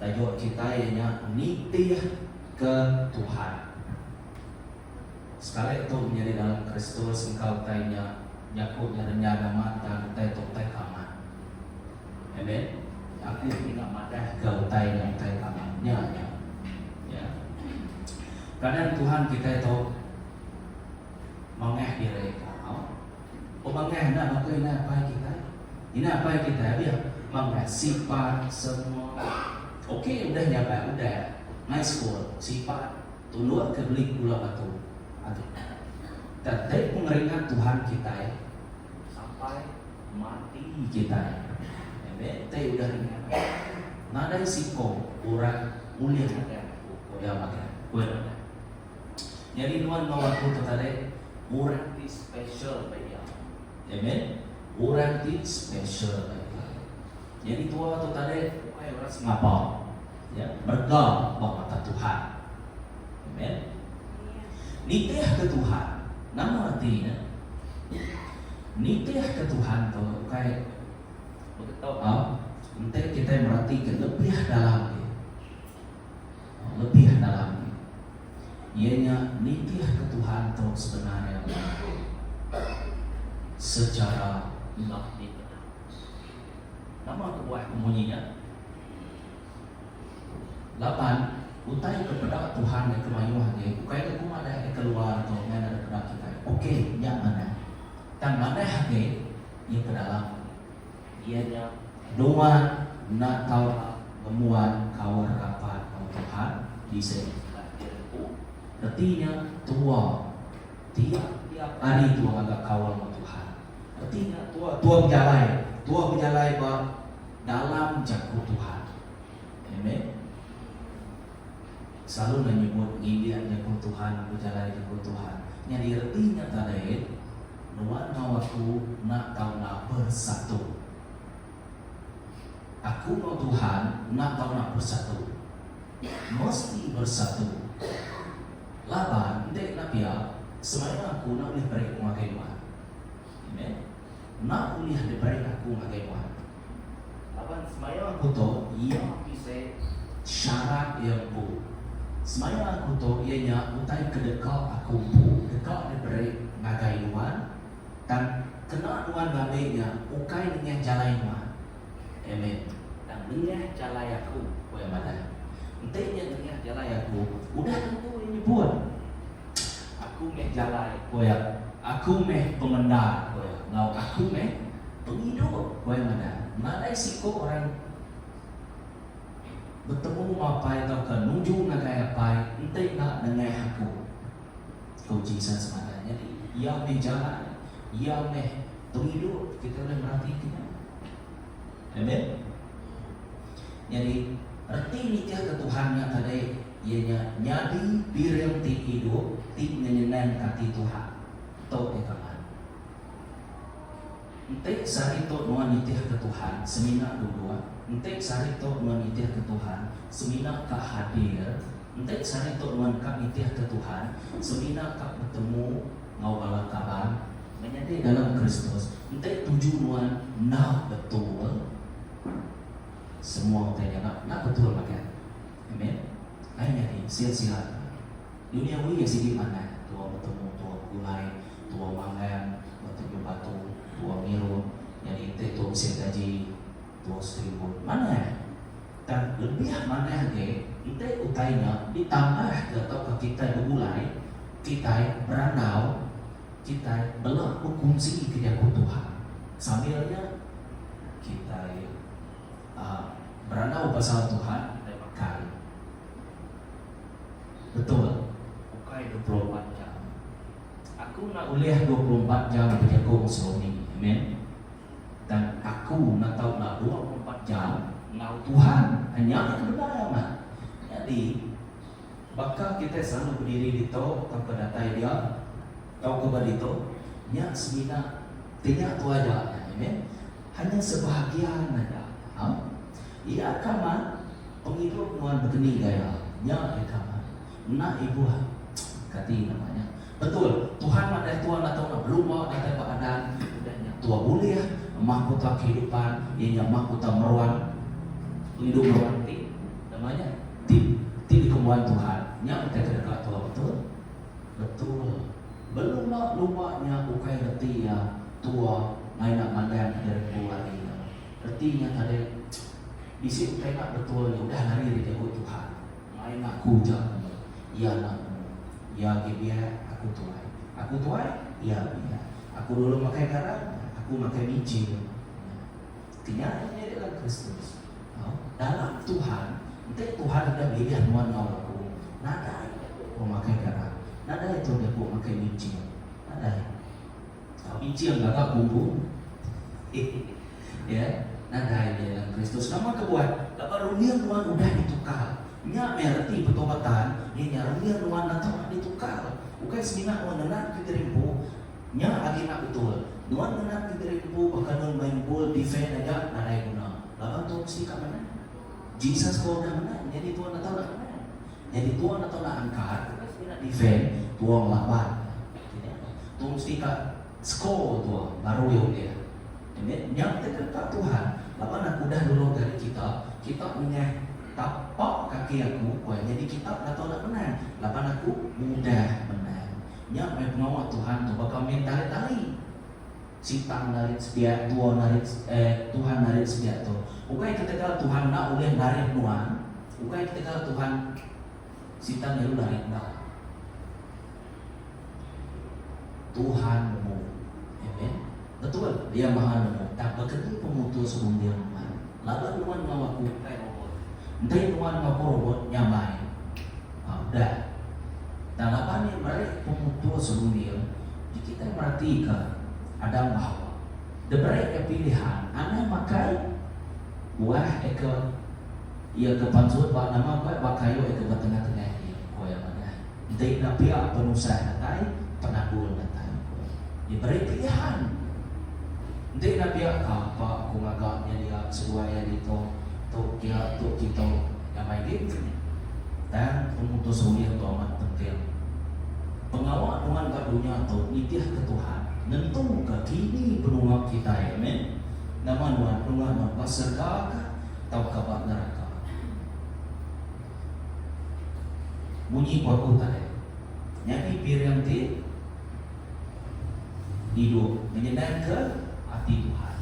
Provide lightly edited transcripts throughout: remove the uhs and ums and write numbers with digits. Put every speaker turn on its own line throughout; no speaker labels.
Tajuk kitai iya nya nitih ke Tuhan. Sekali tu menyadi dalam Kristus engka utai nya jaku nya renjan amat tang utai tu utai ke amat. Amen. Aku mina madah ke utai nya utai ke amat. Nya aja. Ya. Kadang Tuhan kitai tu mangah diri ka. Pemangah enda baka indai apai kitai. Indai apai kitai abih mangah sipat semua. Ok udah nyabai udah mai sekul sipat tunduk ke beli gula batu agi. Tang ti pengeringat Tuhan kitai sampai mati kitai. Amen. Ti udah ringat nadai siko orang ulih ngagai aku ko iya madah. Ku iya madah. Nyadi nuan enggau aku tu tadi orang ti special ba iya. Amen. Orang ti special ba iya. Nyadi tua tu tadi ukai orang sengapa. Ya, berega ba mata Tuhan. Amen. Nitihka Tuhan. Nama reti nya? Nitihka Tuhan tu ukai begitu au. Enti kitai meratika lebih dalam agi. Lebih dalam agi, iya nya nitihka Tuhan tu sebenar iya mega secara enda dipeda. Nama kebuah ku munyi nya? Laban utai ke peda Tuhan nya ke mayuh agi ukai ke ku madah ke keluar tu ngan enda dipeda kitai. Okey, nya manah. Tang manah agi iya ke dalam agi. Iya nya nuan enda tau ngemuan kaul rapat enggau Tuhan bisi ba diri empu. Reti nya tua tiap-tiap hari tua ngaga kaul enggau Tuhan. Reti nya tua tua bejalai, tua bejalai ba dalam jaku Tuhan. Amen. Selalu ne nyebut ngindik jaku Tuhan, bejalai jaku Tuhan. Nyadi reti nya tadi nuan enggau aku enda tau enda bersatu. Aku enggau Tuhan enda tau enda bersatu. Mesti bersatu. Laban enti enda pia, semaya aku enda ulih beri ngagai nuan. Amen. Enda ulih diberi aku ngagai nuan. Laban semaya aku tu iya bisi syarat iya empu. Semaya aku tu iya nya utai ke deka aku empu deka diberi ngagai nuan, tang kena nuan ngambi nya ukai nengah jalai nuan. Amen. Tang nengah jalai aku, ku iya madah. Enti nya nengah jalai aku, udah tentu iya nyebut, Aku meh jalai, ku iya. Aku meh pemendar, ku iya. Enggau aku meh pengidup, ku iya madah. Nadai siku orang betemu enggau Apai tauka nuju ngagai Apai enti enda nengah aku, ku Jesus madah. Nyadi, Iya meh jalai, Iya meh pengidup. Kitai ulih meratika nya. Amen. Nyadi, reti nitihka Tuhan nya tadi iya nya nyadi piring ti idup ti ngenyenangka ati Tuhan. Tu iya kaban. Enti sehari tu nuan nitihka Tuhan semina duduk, enti sehari tu nuan nitihka Tuhan semina ka hadir, enti sehari tu nuan ka nitihka Tuhan semina ka betemu enggau bala kaban, menyadi dalam Kristus, enti tuju nuan enda betul, semua utai nya enda enda betul magang. Amen. Ai nyadi sia-sia duniawi iya sigi manah tua betemu tua begulai tua mangang betunjuk batu tua ngirup nyadi enti tua bisi gaji tua serimbun manah tang lebih manah agi enti utai nya ditambah ke tauka kitai begulai kitai berandau kitai bela bekunsi ke jaku Tuhan sambil nya kitai uhh berandau pasal Tuhan kitai makai. Betul, ukai 24 jam. Aku enda ulih 24 jam bejaku enggau Salome. Amen. Tang aku enda tau enda 24 jam enggau Tuhan. Nya ke bendar amat. Nyadi, baka kitai selalu bediri ditu tauka datai dia tauka ba ditu, nya semina ti nya tu aja nya. Amen. Hanya sebahagian aja. Ha? Iya ka amat pengidup nuan begeni gaya nya iya ka amat. Enda ibuh kati nama nya. Betul, Tuhan madah tua enda tau nak belumba datai ba adan udah nya tua bulih mahkota kehidupan iya nya mahkota meruan pengidup meruan ti. Nama nya? Ti ti dikembuan Tuhan. Nya utai ke deka tua betul? Betul. Belumba-lumba nya ukai reti iya tua ngaina mandang ke diri empu ari nya. Reti nya tadi bisi utai enda betul nya udah lari ari jaku Tuhan. Main aku ja nemu. Iya enda nemu. Iya agi biak, aku tuai. Aku tuai, iya biak. Aku dulu makai garam, aku makai micin. Ti nya iya nyadi dalam Kristus. Dalam Tuhan, enti Tuhan udah milih nuan enggau aku, nadai aku makai garam, nadai tu jaku makai micin. Nadai. Micin gaga bumbu. Ya, nadai nya dalam Kristus. Nama kebuah? Laban runding nuan udah ditukar. Nya meh reti pertobatan, iya nya runding nuan enda tau nak ditukar. Ukai semina nuan ngenat ke diri empu, nya agi enda betul. Nuan ngenat ke diri empu baka nuan main bol defend aja nadai guna. Laban tuan mesti ka menang. Jesus ko udah menang, nyadi tuan enda tau nak menang. Nyadi tuan enda tau nak angkat, ukai semina defend, tuan ngelaban. Tuan mesti ka Score tua baru iya ulih. Amen. Nya ti kedeka Tuhan laban aku udah nulung gari kita, kita nengah tapak kaki aku ku iya nyadi kita enda tau enda menang laban aku mudah menang. Nya meh pengawa Tuhan tu baka min tarit tali. Sitan narit sepiak, tua narit eh Tuhan narit sepiak tu. Ukai ketegal Tuhan enda ulih narit nuan, ukai ketegal Tuhan Sitan lalu narit enda. Tuhan nemu. Amen. Betul, Iya Maha nemu. Tang baka ni pemutus runding nuan? Laban nuan enggau aku ukai robot. Enti nuan enggau aku robot, nyamai. Ha, udah. Tang laban iya meri pemutus runding, ji kitai meratika Adam enggau Hawa. Diberi iya pilihan, anang makai buah eka iya ke pansut ba nama ku iya, ba kayu eka ba tengah-tengah iya, ku iya madah. Enti enda pia penusah datai, penanggul datai, ku iya. Diberi pilihan. Enti enda pia kapa ku ngaga nya dia seduai iya ditu, tu kia tu kitu nyamai agi meh nya. Tang pemutus runding tu amat penting. Pengawa nuan ba dunya tu nitihka Tuhan nentuka kini penunga kitai. Amen. Nama nuan penunga nuan ba serega ka tauka ba neraka. Munyi ku aku tadi. Nyadi piring ti idup ngenyenangka ati Tuhan.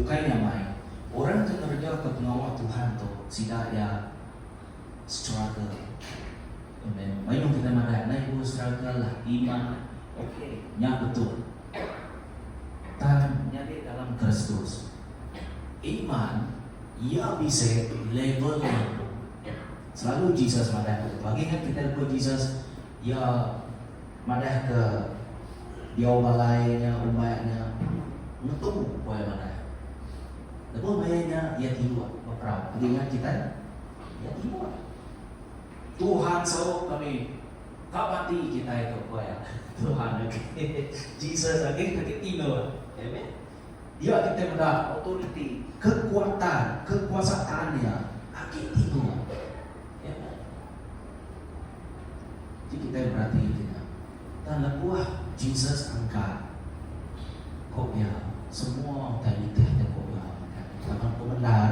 Ukai nyamai, orang ke ngerejaka pengawa Tuhan tu sida iya struggle. Amen. Mayuh kitai madah nai ku struggle lah iman lah. Ok, nya betul. Tang nyadi dalam Kristus, iman Iya bisi level iya empu. Selalu Jesus madah ke tu. Agi ingat kitai lebuh Jesus iya madah ke diau balai nya umbak nya ngetu ku iya madah. Lebuh maya nya iya tinduk ba perau. Agi ingat kitai? Iya tinduk. Tuhan saup kami. Ka mati kitai tu ku iya. Tuhan agi. Jesus agi agi tinduk. Amen. Dia kitai meda autoriti, kekuatan, kekuasaan iya agi tinggi. Ya. Ti kitai berati ke nya. Tang lebuh Jesus angkat, ko iya, semua utai nitih jaku iya angkat. Laban pemendar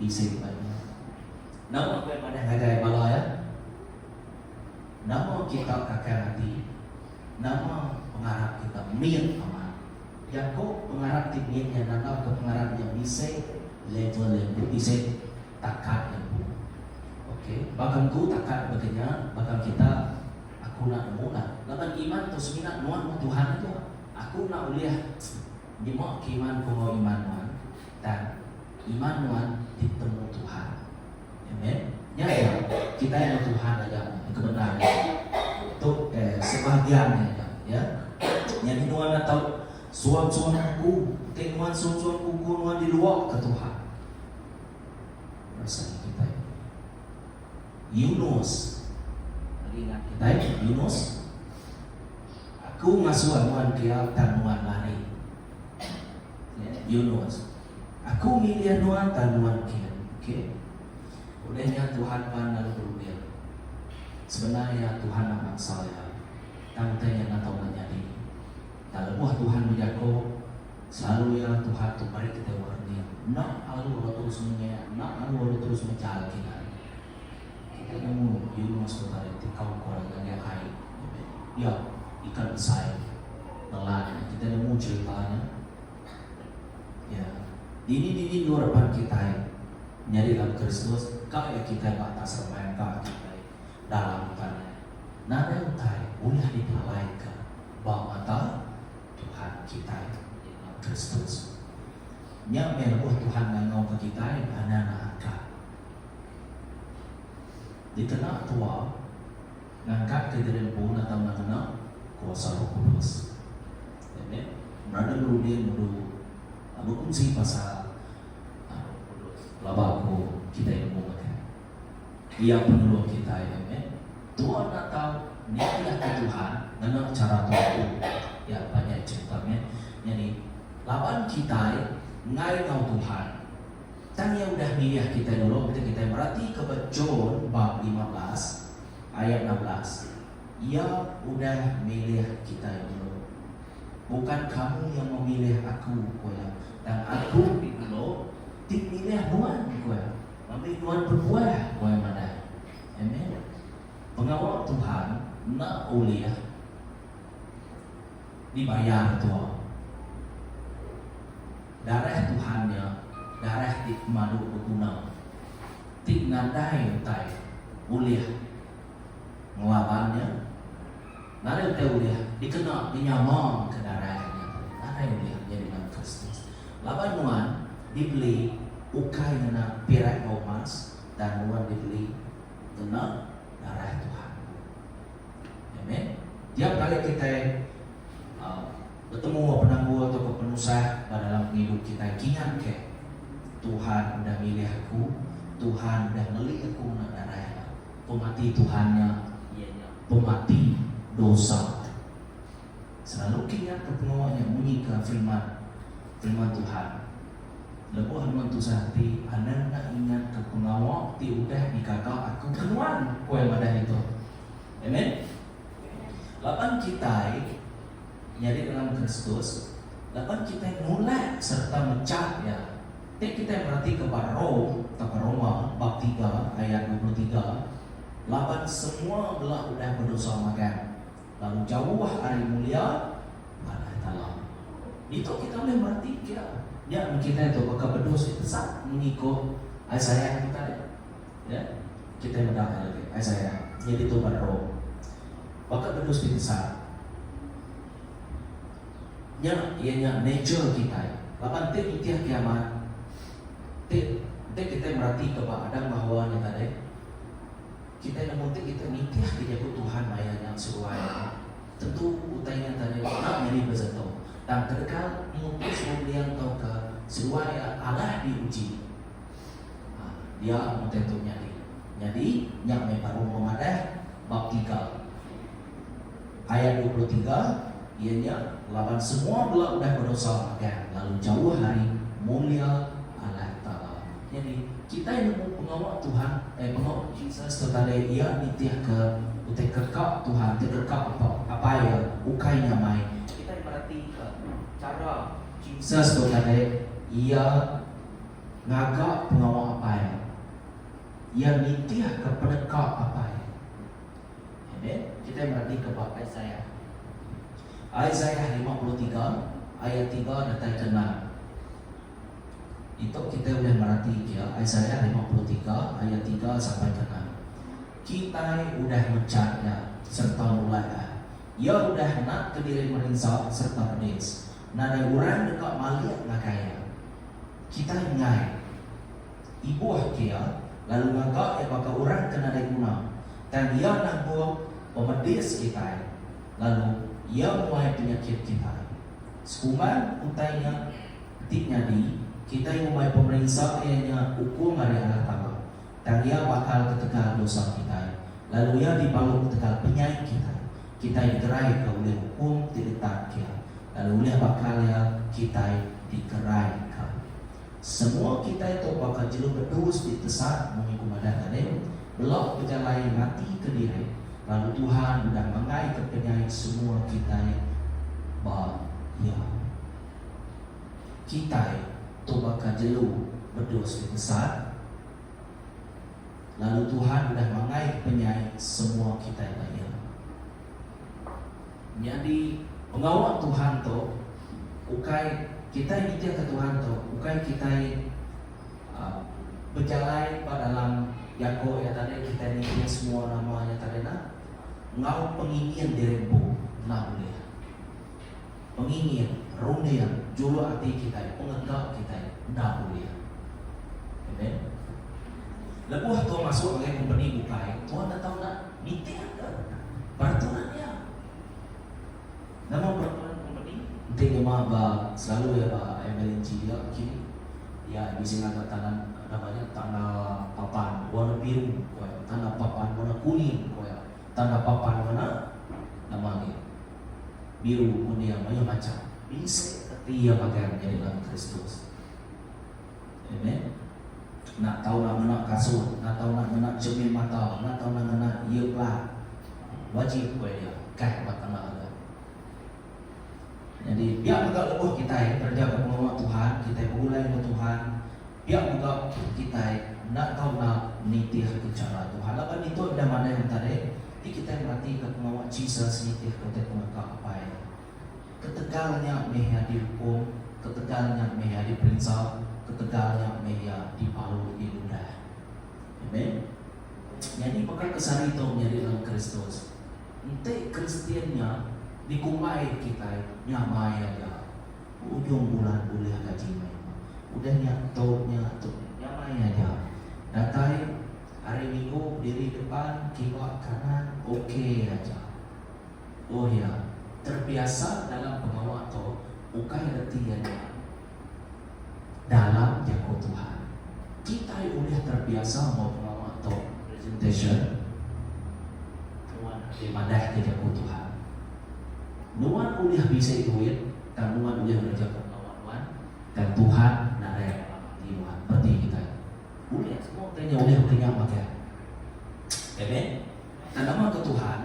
bisi ba iya. Nama ku iya madah ngagai bala iya? Nama kita kakang ati? Nama pengarap kita mit amat? Jaku pengarap ti mit nya nandaka pengarap nya bisi level iya empu, bisi takat iya empu. Ok, baka engku takat baka nya, baka kita, aku enda nemu lah. Laban iman tu semina nuan enggau Tuhan aja. Aku enda ulih nyema ke iman ku enggau iman nuan, tang iman nuan ditemu Tuhan. Amen. Nya iya, kitai enggau Tuhan aja meh ke bendar nya. Tu eh sebahagian nya aja, ya. Nyadi nuan enda tau suam-suam kuku. Enti nuan suam-suam kuku nuan diluak ke Tuhan. Rasa kitai. Yunus. Agi ingat kitai Yunus? Aku ngasuh nuan kia tang nuan lari. Ya, Yunus. Aku milih nuan tang nuan kin. Ok. Udah nya Tuhan pan lalu berunding. Sebenar iya Tuhan amat maksa iya. Tang utai nya enda tau enda nyadi. Tang lebuh Tuhan bejaku. Selalu iya Tuhan tu meri kitai warning enda alu lalu terus ngenyek, enda alu lalu terus mejal kitai. Kitai nemu Yunus tu tadi ti kaul ku orang ngagai ai iya ikan besai nelan iya. Kitai nemu cherita nya. Ya. Dini-dini endur pan kitai nyadi dalam Kristus ka iya kitai ba atas remang ka kitai dalam tanah. Nadai utai ulih dipelalaika ba mata Tuhan kitai iya nya Kristus. Nya meh lebuh Tuhan ngangauka kitai anang angkat. Dikena tua ngangkatka diri empu enda tau enda ngena kuasa Roh Kudus. Amen. Brother Rudin udu bekunsi pasal Roh Kudus. Pelaba aku kitai nemu ngagai Iya penulung kitai. Amen. Tua enda tau nitihka Tuhan ngena chara tua empu. Ya panjai cherita meh. Nyadi laban kitai enggai enggau Tuhan. Tang iya udah milih kitai dulu enti kitai meratika ba John bab 15 ayat 16. Iya udah milih kitai dulu. Bukan kamu yang memilih aku, ku iya, tang aku ti dulu ti milih nuan, ku iya. Ngambi nuan bebuah, ku iya madah. Amen. Pengawa Tuhan enda ulih dibayar tua. Darah Tuhan nya darah ti pemadu beguna, ti nadai utai ulih ngelaban nya. Nadai utai ulih dikena dinyamaka darah nya tadi. Nadai ulih nyadi dalam Kristus. Laban nuan dibeli ukai ngena pirak enggau emas, tang nuan dibeli ngena darah Tuhan. Amen. Tiap kali kitai Betemu enggau penanggul tauka penusah ba dalam pengidup kitai kingat ke, Tuhan udah milih aku, Tuhan udah meli aku ngena darah Iya. Pemati Tuhan nya iya nya pemati dosa. Selalu kingat ke pengawa nya munyi ke firman firman Tuhan. Lebuh nuan tusah ati, anang enda ingat ke pengawa ti udah digaga aku ke nuan, ku iya madah ditu. Amen. Laban kitai nyadi dalam Kristus, laban kitai nulak sereta mechat Iya. Ti kitai meratika ba Rome tauka Roma bab tiga ayat 23, laban semua bela udah bedosa magang, lalu jauh ari mulia Allah Taala. Ditu kitai ulih meratika iya. Nya meh kitai tu baka bedus ti tesat munyi ko Isaiah tu tadi. Ya. Kitai meda iya lagi. Isaiah nyadi tu ba Rome. Baka bedus ti besar. Nya iya nya nature kitai. Laban enti nitih kiamat ti enti kitai meratika ba Adam enggau Hawa nya tadi, kitai nemu enti kitai nitihka jaku Tuhan maya nya seduai nya, tentu utai nya tadi enda nyadi besetu. Tang ketegal mutus runding tauka seduai iya alah diuji. Dia utai tu nyadi. Nyadi, nya meh baru memadah bab tiga ayat 23, iya nya, laban semua bela udah bedosa magang lalu jauh ari mulia Allah Taala. Nyadi, kitai nemu pengawa Tuhan, eh pengawa Jesus tu tadi iya nitihka utai kereka Tuhan, ti kereka Apai iya, ukai nyamai. Kitai meratika chara Jesus tu tadi iya Ngaga pengawa apai. Iya nitihka peneka apai. Amen. Kitai meratika ba Isaiah. Isaiah 53 ayat 3 datai ke 6. Ditu kitai ulih meratika Isaiah 53 ayat 3 sampai ke 6. Kitai udah mechat iya sereta nulak iya. Iya udah natka diri merinsa sereta pedis. Nadai orang deka malik ngagai iya. Kitai enggai ibuh ke iya lalu ngaga iya baka orang ke nadai guna. Tang iya nanggung pemedis kitai lalu iya muai penyakit kitai. Sekumbang utai nya ti nyadi, kitai ngumbai pemerinsa iya nya ukum ari Allah Taala. Tang iya bakal ketegal dosa kitai, lalu iya dibalu ketegal penyai kitai. Kitai dikeraika ulih ukum ti ditetapka iya, lalu ulih bakal iya kitai dikeraika. Semua kitai tu baka jelu bedus ti tesat munyi ku madah tadi, bela bejalai ngatika diri, lalu Tuhan udah manggaika penyai semua kitai ba Iya. Kitai tu baka jelu bedus ti tesat, lalu Tuhan udah mangai penyai semua kitai ba Iya. Nyadi, pengawa Tuhan tu ukai kitai nitihka Tuhan tu ukai kitai bejalai ba dalam jaku iya tadi kitai nitih semua nama iya tadi nah enggau pengingin diri empu enda ulih. Pengingin, runding, juluk ati kitai, pengeka kitai enda ulih. Amen. Lebuh tua masuk ngagai kompeni bukai, tua enda tau enda nitihka peraturan iya. Nama peraturan kompeni? Enti nyema ba selalu iya ba MLNG dia kini iya bisi ngaga tanda nama nya tanda papan warna biru ko iya, tanda papan warna kuning ko iya, tanda papan warna nama agi biru kuning mayuh macham. Bisi reti iya magang nyadi dalam Kristus. Amen. Enda tau enda ngena kasut, enda tau enda ngena cermin mata, enda tau enda ngena ear plug. Wajib ku iya, kah ba tanda aja. Nyadi pia mega lebuh kitai ngereja ke pengawa Tuhan, kitai begulai enggau Tuhan, pia mega kitai enda tau enda nitih ke chara Tuhan. Laban ditu udah madah yang tadi, ti kitai merati ke pengawa Jesus nitih ke utai pengeka Apai. Ketegal nya meh iya diukum, ketegal nya meh iya diperinsa, ketegal nya meh iya dipalu diludah. Amen. Nyadi baka ke sehari tu menyadi dalam Kristus. Enti Kristian nya dikumbai kitai nyamai aja. Ujung bulan bulih gaji mayuh. Udah nya tu nya tu nya nyamai aja. Datai hari minggu bediri depan kiba kanan ok aja. Oh iya, terbiasa dalam pengawa tu ukai reti iya nya dalam jaku Tuhan. Kitai ulih terbiasa enggau pengawa tu, presentation, nuan ulih madahka jaku Tuhan. Nuan ulih bisi duit tang nuan ulih ngereja pengawa nuan tang Tuhan nadai dalam ati nuan. Reti kitai ulih semua utai nya ulih baka nya magang. Amen. Tang nama ke Tuhan,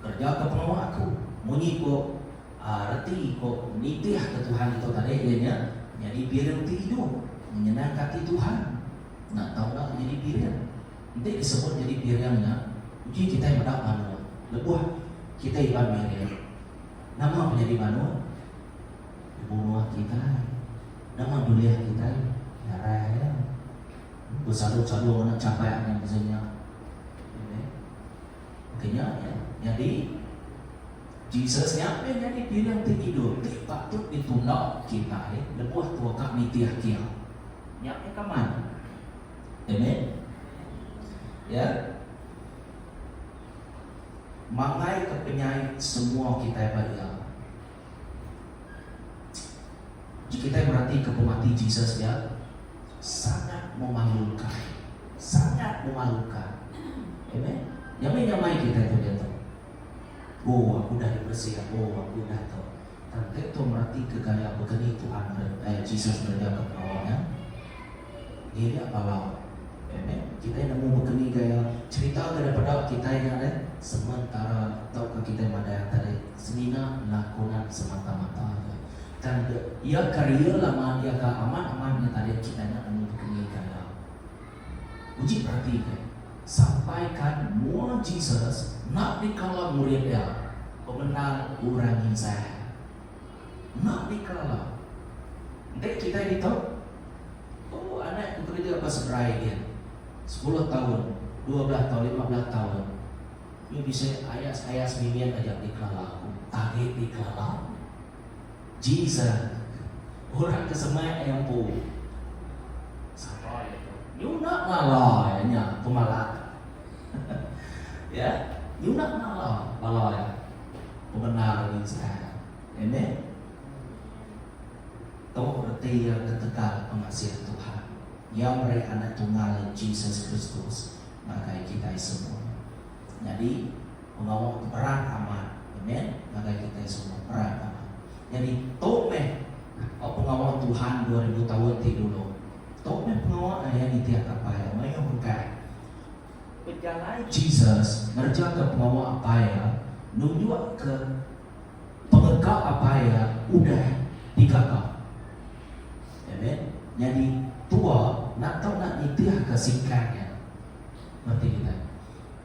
kereja ke pengawa aku. Munyi ko reti ko nitih ke Tuhan ditu tadi iya nya nyadi piring ti idup, ngenyenang ke ati Tuhan. Enda tau enda nyadi piring. Enti disebut nyadi piring nya, uji kitai meda manuk. Lebuh kitai iban miring, nama penyadi manuk? Dibunuh kitai. Nama dulih kitai? Darah iya. Besadung-sadung ngena chapak nya mesen nya. Okey nya ya. Nyadi Jesus nya meh nyadi piring ti idup ti patut ditunda kitai lebuh tua ka nitih kia. Nya meh kaman. Amen. Ya. Mangai ke penyai semua kitai ba iya. Kitai berati ke pemati Jesus nya sangat memalukan. Sangat memalukan. Amen. Nyamai nyamai kitai tu diatu. Oh, aku dah dibersih. Oh, aku dah tu. Tang ti tu merati ke gaya begeni Tuhan eh, Jesus ngereja ke pengawa nya. Ngilik bala. Amen. Kitai nemu begeni gaya cerita ke daripada kitai nya deh sementara tauka kitai madah tadi semina lakonan semata-mata aja. Tang de iya ke real amat iya ke amat-amat nya tadi kitai enda nemu begeni gaya. Uji perati ke sampai kan mua Jesus enda dikala murid iya pemendar orang nginsah. Enda dikelala. Enti kitai ditu, oh anak ku kereja ba seberai din sepuluh taun, 12 taun, 15 taun, nyu bisi ayas-ayas mimit aja dikelala aku. Agi dikelala. Jesus, orang ke semak iya empu. Sapa iya tu? Nyu enda ngelala iya nya pemalat. Ya, nyu enda ngelala bala iya. Pemendar nginsah. Amen. Tu reti iya ketegal pengasih Tuhan. Iya meri Anak Tunggal Jesus Kristus ngagai kitai semua. Nyadi, pengawa tu berat amat. Amen. Ngagai kitai semua, berat amat. Nyadi, tu meh pengawa Tuhan 2000 taun ti dulu. Tu meh pengawa iya nitihka Apai iya mayuh bengkah. Pejalai Jesus ngerejaka pengawa Apai iya nunjukka pengeka Apai iya udah digaga. Nyadi tua enda tau enda nitihka singkang nya. Reti kitai.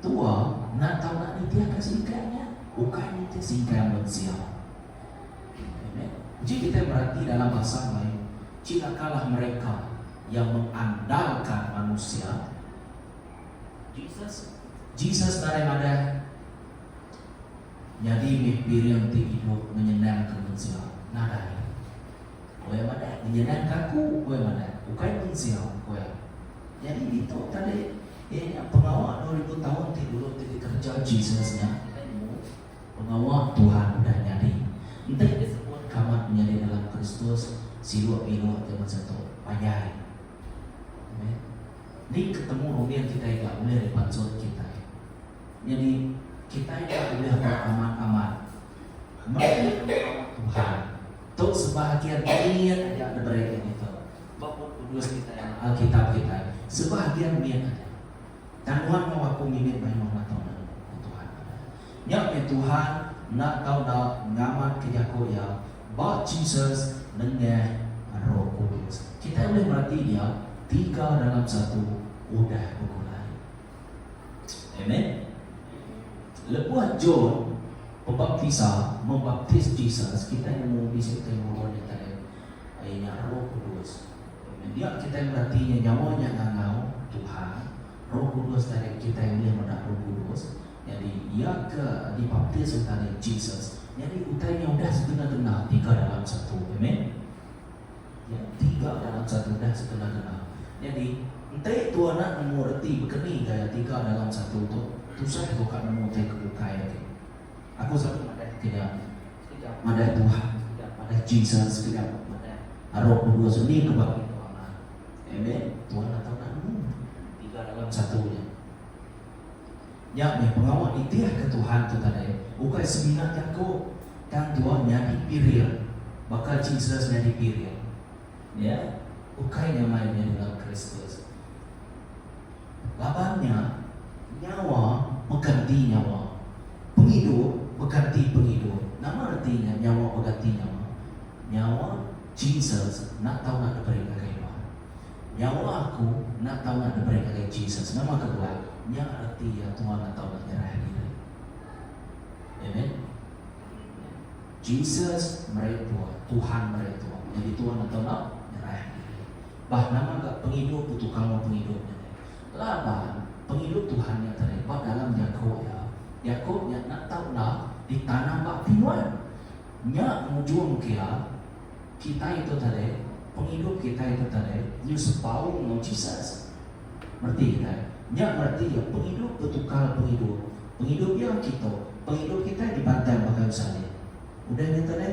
Tua enda tau enda nitihka singkang nya, ukai nitih singkang mensia. Amen. Uji kitai merati dalam bahasa Melayu, cilakalah mereka yang mengandalkan manusia. Jesus Jesus nadai madah nyadi meh piring ti idup ngenyenangka mensia. Nadai. Ku iya madah, ngenyenangka aku, ku iya madah, ukai mensia, ku iya. Nyadi ditu tadi iya nya pengawa 2000 taun ti dulu ti dikereja Jesus nya kitai nemu pengawa Tuhan udah nyadi. Enti disebut kamat menyadi dalam Kristus siluk biluk ti masa tu panjai. Amen. Ni ketemu runding kitai ga ulih dipansut kitai. Nyadi kitai ga ulih beramat-amat meri pengawa Tuhan. Tu sebahagian mit aja diberi iya ditu. Ba Bup Kudus kitai, Alkitab kitai, sebahagian mit aja. Tang nuan enggau aku mimit mayuh enda tau nemu, ku Tuhan madah. Nya meh Tuhan enda tau enda ngamatka jaku Iya ba Jesus nengah Roh Kudus. Kitai ulih merati dia, tiga dalam satu udah begulai. Amen. Lebuh John Pembaptisa membaptis Jesus, kitai nemu bisi utai nurun iya tadi, iya nya Roh Kudus. Amen. Dia kitai mereti nya nyawa nya ngangau Tuhan. Roh Kudus tadi kitai ulih meda Roh Kudus. Nyadi iya ke dibaptis iya tadi Jesus. Nyadi utai nya udah segena-gena tiga dalam satu. Amen. Ya, tiga dalam satu udah segena-gena. Nyadi, enti tua enda nemu reti bekeni gaya tiga dalam satu tu, tusah tu ka nemu utai ke bukai agi. Aku selalu madah ke nya, sekejap madah Tuhan, sekejap madah Jesus, sekejap madah Roh Kudus, ni ke bagi tu amat. Amen. Tuan enda tau enda nemu tiga dalam satu nya. Nya meh pengawa nitihka Tuhan tu tadi ukai semina jaku tang tua nyadi piring baka Jesus nyadi piring. Ya, ukai nyamai nyadi dalam Kristus. Laban nya nyawa beganti nyawa. Pengidup beganti pengidup. Nama reti nya nyawa beganti nyawa? Nyawa Jesus enda tau enda diberi ngagai nuan. Nyawa aku enda tau enda diberi ngagai Jesus. Nama kebuah? Nya reti iya Tuan enda tau enda nyerah diri. Amen. Jesus meri tua, Tuhan meri tua. Nyadi Tuan enda tau enda nyerah diri. Bah nama ga pengidup betukar enggau pengidup nya deh. Laban pengidup Tuhan nya tadi ba dalam jaku iya, jaku nya enda tau enda ditanam ba ati nuan. Nya ngujung ke iya Kitai tu tadi, pengidup kitai tu tadi nyu sebau enggau Jesus. Mereti kitai? Nya mereti iya pengidup betukar pengidup. Pengidup iya kitu, pengidup kitai dibantang ba kayu salib. Udah nya tadi,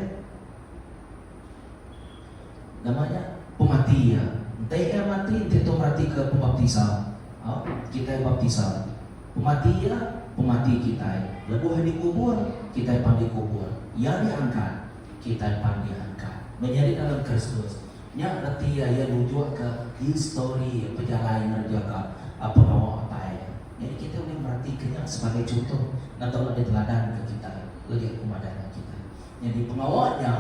nama nya? Pemati iya. Enti iya mati, enti tu meratika pembaptisa, au, kitai baptisa. Pemati iya, pemati kitai. Lebuh iya dikubur, kitai pan dikubur. Iya diangkat. Kitai pan diangkat menyadi dalam Kristus. Nya reti iya, iya nunjukka histori pejalai ngerejaka pengawa Apai iya. Nyadi kitai ulih meratika nya sebagai chunto ngetau enda diteladanka kitai legi aku madah enggau kitai. Nyadi pengawa nya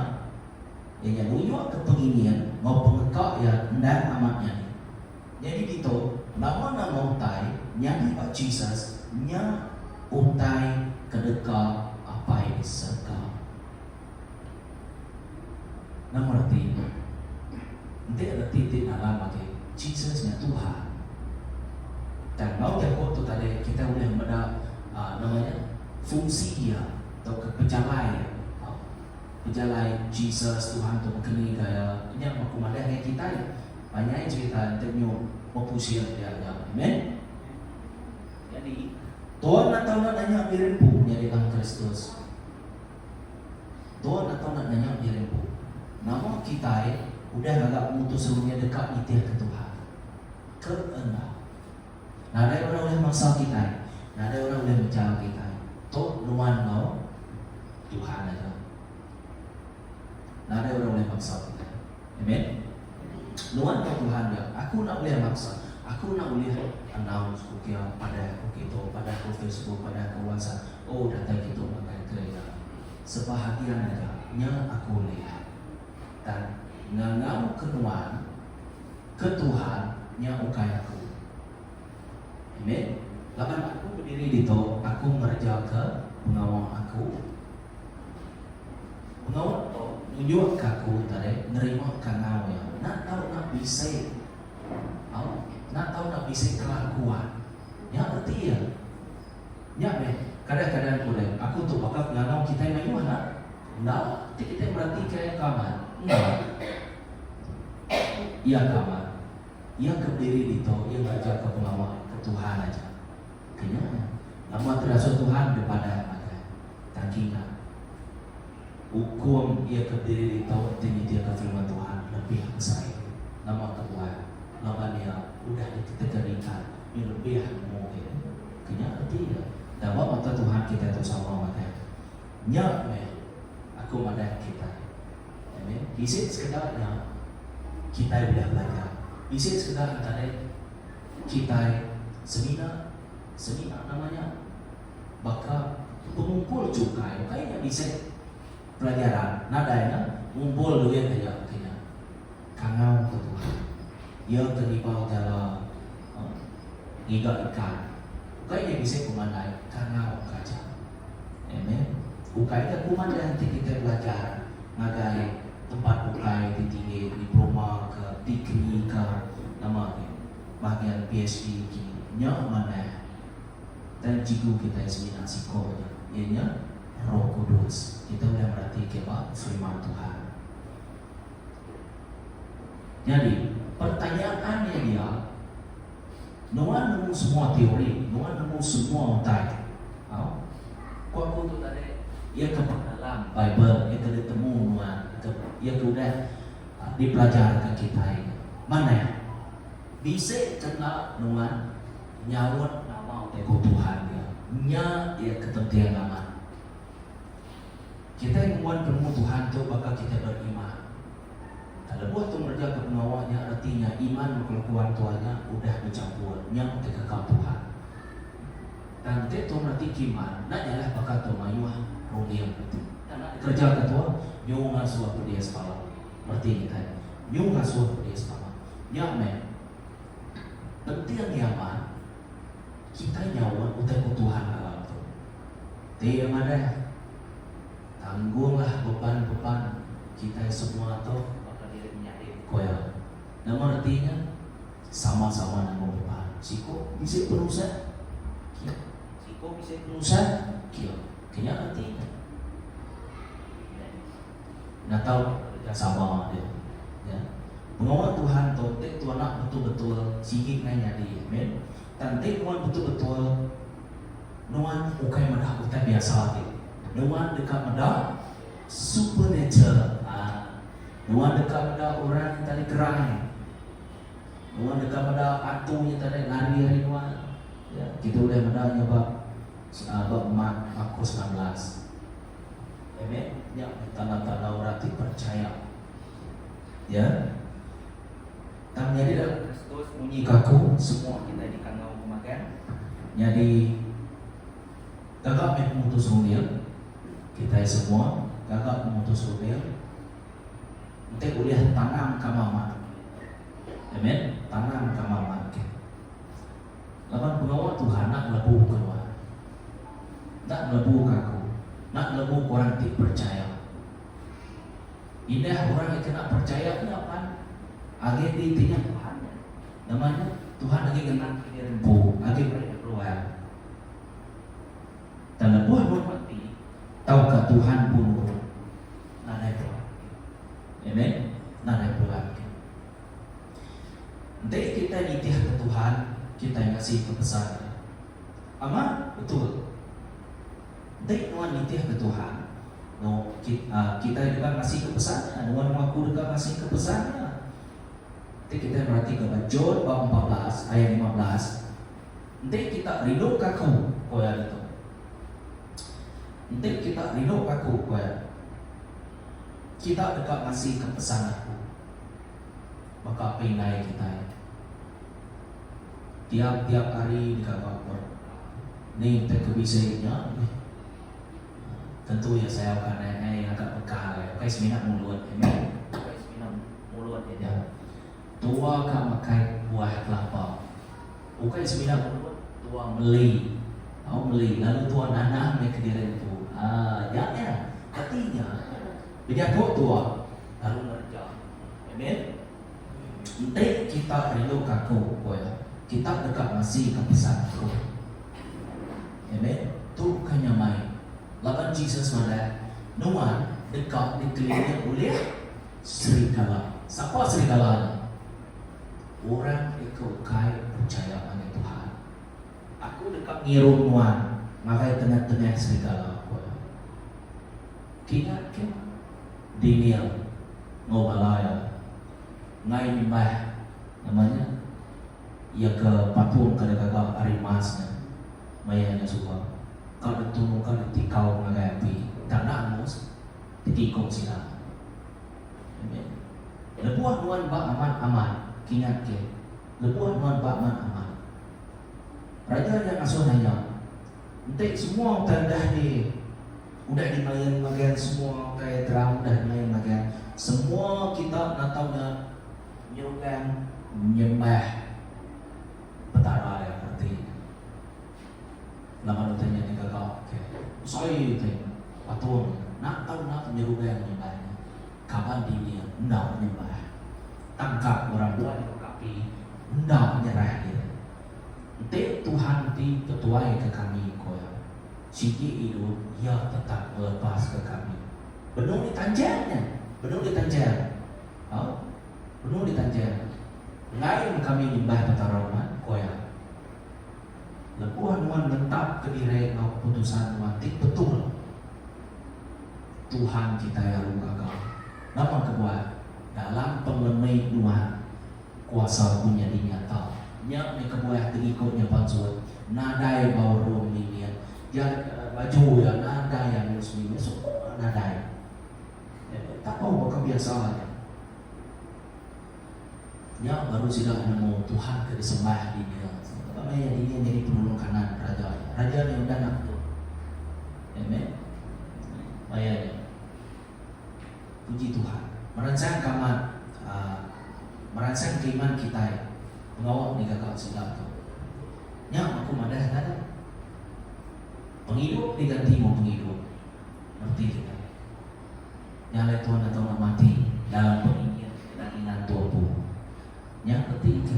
iya nya nunjukka pengingin enggau pengeka iya endang amat nyadi. Nyadi ditu nama-nama utai nyadi ba Jesus nya utai ke deka Apai di serega. Nama reti nya? Enti reti ti dalam agi, Jesus nya Tuhan. Tang enggau jaku tu tadi kitai ulih meda aaa nama nya fungsi iya tauka pejalai iya. Pejalai Jesus Tuhan tu bekeni gaya nya meh ku madah ngagai kitai. Panjai cerita enti nyu bepusing pia aja. Amen. Nyadi, Tuan atau enda nanya diri empu nyadi dalam Kristus. Tuan atau enda nanya diri empu. Nama kitai udah ngaga pemutus runding deka nitihka Tuhan? Ke enda. Nadai orang ulih maksa kitai. Nadai orang ulih mejal kitai. Tu nuan enggau Tuhan aja. Nadai orang ulih maksa kitai. Amen. Nuan enggau Tuhan dia. Aku enda ulih maksa. Aku enda ulih announce ku kia, padah ku kitu, padah ku Facebook, padah ku WhatsApp. Oh datai kitu makai ke iya. Sebahagian aja nya aku ulih. Tang ngangau ke nuan. Ke Tuhan nya ukai aku. Amen. Laban aku bediri ditu, aku ngerejaka pengawa aku. Pengawa tu nunjukka aku tadi nerima kangau iya. Enda tau enda bisi au, enda tau enda bisi kelakuan. Nya reti iya. Nya meh kadang-kadang ku deh, aku tu baka pengangau kitai mayuh enda? Enda ti kitai meratika iya ke amat. Enda. Iya ke amat. Iya ke bediri ditu iya ngerejaka pengawa ke Tuhan aja. Ke nya nya. Nama ti dasuh Tuhan dipadah ngagai tang kingat. Ukum iya ke bediri ditu enti nitihka firman Tuhan lebih besai. Nama kebuah? Laban iya udah dikategorikan nya lebih nemu agi. Ke nya reti iya. Tang ba mata Tuhan kitai tu sama makai. Nya meh aku madah kitai. Amen. Bisi sekeda nya kitai ulih belajar. Bisi sekeda entara kitai semina semina nama nya baka pengumpul chukai ukai nya bisi pelajaran nadai nya ngumpul duit aja ke nya. Kangau ke Tuhan. Iya ke ngibau jala ngiga ikan. Ukai nya bisi pemandai kangau ke aja. Amen. Ukai ga ku madah enti kitai belajar ngagai tempat bukai ti tinggi diploma ke degree ke nama agi bahagian PHD kini nya manah tang cikgu kitai semina siko aja iya nya Roh Kudus. Kita ulih merati ke ba firman Tuhan. Nyadi pertanyaan iya dia nuan nemu semua teori, nuan nemu semua utai. Au. Ku aku tu tadi iya ke pendalam Bible, iya ke ditemu nuan, ke iya ke udah dipelajarka kitai. Manah. Bisi kena nuan nyaut nama utai ku Tuhan dia. Nya iya ke penting amat. Kitai ngembuan penemu Tuhan tu baka kitai beriman. Tang lebuh tu ngerejaka pengawa nya reti nya iman enggau kelakuan tua nya udah bechampur, nya ti kekal Tuhan. Tang enti tu mereti ke iman, enda nyalah baka tu mayuh runding ti enda dikerejaka tua nyu ngasuh pedis pala. Mereti kitai, nyu ngasuh pedis pala. Nya meh penting iya amat kitai nyaut utai ku Tuhan dalam tu. Ti iya madah, Tanggunglah beban-beban kitai semua tu baka diri menyadi, ku iya. Nama reti nya? Sama-sama nanggung beban. Siku bisi penusah, kia. Siku bisi penusah, kia. Ke nya reti nya. Enda tau kerejasama dia. Ya. Pengawa Tuhan tu ti tuan anak betul-betul sigi ngai nyadi. Amen. Tang enti nuan betul-betul Nuan ukai meda utai biasa agi. Nuan deka meda supernatural. Haa. Nuan deka meda orang nya tadi gerai. Nuan deka meda antu nya tadi lari ari nuan. Ya, kita ulih meda nya ba ba Mark Markus 16. Amen. Nya tanda-tanda orang ti percaya. Ya. Tang nyadi dalam Kristus munyi ka aku, semua kitai dikangau pemagang. Nyadi gaga meh pemutus runding kitai semua, gaga pemutus runding enti ulih tanam ka amat. Amen, tanam ka amat ke. Laban pengawa Tuhan enda ngelebu ke nuan. Enda ngelebu ke aku, enda ngelebu ke orang ti percaya. Indah orang ke kena percaya nya pan agi ti ti nya Tuhan nya. Nama nya Tuhan agi ngena diri empu agi meri iya peluang. Tang lebuh nuan mati tauka Tuhan empu nurun nadai peluang agi. Amen. Nadai peluang agi. Enti kitai nitihka Tuhan kitai ngasika pesan iya. Amat betul. Enti nuan nitihka Tuhan, no, kitai deka ngasika pesan Iya. Nuan enggau aku deka ngasika pesan Iya. Enti kitai meratika ba John bab 14 ayat 15, Enti kita rinduka aku, ku iya ditu. Enti kita rinduka aku, ku iya, kita deka ngasika pesan aku. Baka apai indai kitai. Tiap-tiap hari digaga berdoa. Ni utai ke bisi nya meh. Tentu iya sayau ka anak iya ngaga bekal iya ukai semina mulut. Amen. Ukai semina mulut aja. Tua ka makai buah kelapa. Ukai semina ngunut, tua meli. Au meli lalu tua nanam meh kediri empu. Haa nya nya. Reti nya bejaku tua lalu ngereja. Amen. Enti kita rindu ka aku, ku iya, kita deka ngasika pesan aku. Amen. Tu ukai nyamai. Laban Jesus madah, nuan deka dikeliling ulih serigala. Sapa serigala nya? Orang ti ke ukai pechaya ngagai Tuhan. Aku deka ngirum nuan ngagai tengah-tengah serigala, ku iya. Kingatka Daniel enggau bala iya enggai nyembah nama nya iya ke patung ke digaga ari emas nya maya nya suba. Ka ditunu ka ditikau ngagai api tang enda angus dikikung sida. Amen. Lebuh nuan ba amat-amat kingatka lebuh nuan ba amat-amat. Raja nya ngasuh nanya, Enti semua utai udah di udah dimain magang semua utai terang udah dimain magang, semua kita natau nya nyerunggang nyembah Petara iya reti laban utai nya digaga ke besai utai patung nya natau enda nyerunggang nyembah nya kaban dini enda nyembah tangkap orang buai api enda nyerah diri. Enti Tuhan ti betuai ke kami, ku iya, sigi idup Iya tetap ngelepaska kami. Benung ditanjang nya. Benung ditanjang. Au. Benung ditanjang. Enggai meh kami nyembah Petara nuan, ku iya. Lebuh nuan ngentapka diri enggau keputusan nuan ti betul, Tuhan kitai alu gaga. Nama kebuah? Dalam pengelemi nuan, Kuasa ku nyadi nyata. Nya meh kebuah ti ngikut nya pansut. Nadai bau rum mimit. Ja baju iya nadai angus mimit. Semua nadai. Tak bau baka biasa aja. Nya baru sida nemu Tuhan ke disembah di dia. Ba maya iya nyadi penulung kanan raja nya. Raja nya udah nakut. Amen. Maya nya. Puji Tuhan. Meransang ke amat meransang ke iman kitai pengawa digaga sida tu. Nya aku madah tadi. Pengidup diganti enggau pengidup. Reti kitai. Nya alai Tuhan atau nak mati dalam pengingin kedagingan tu empu. Nya reti ke.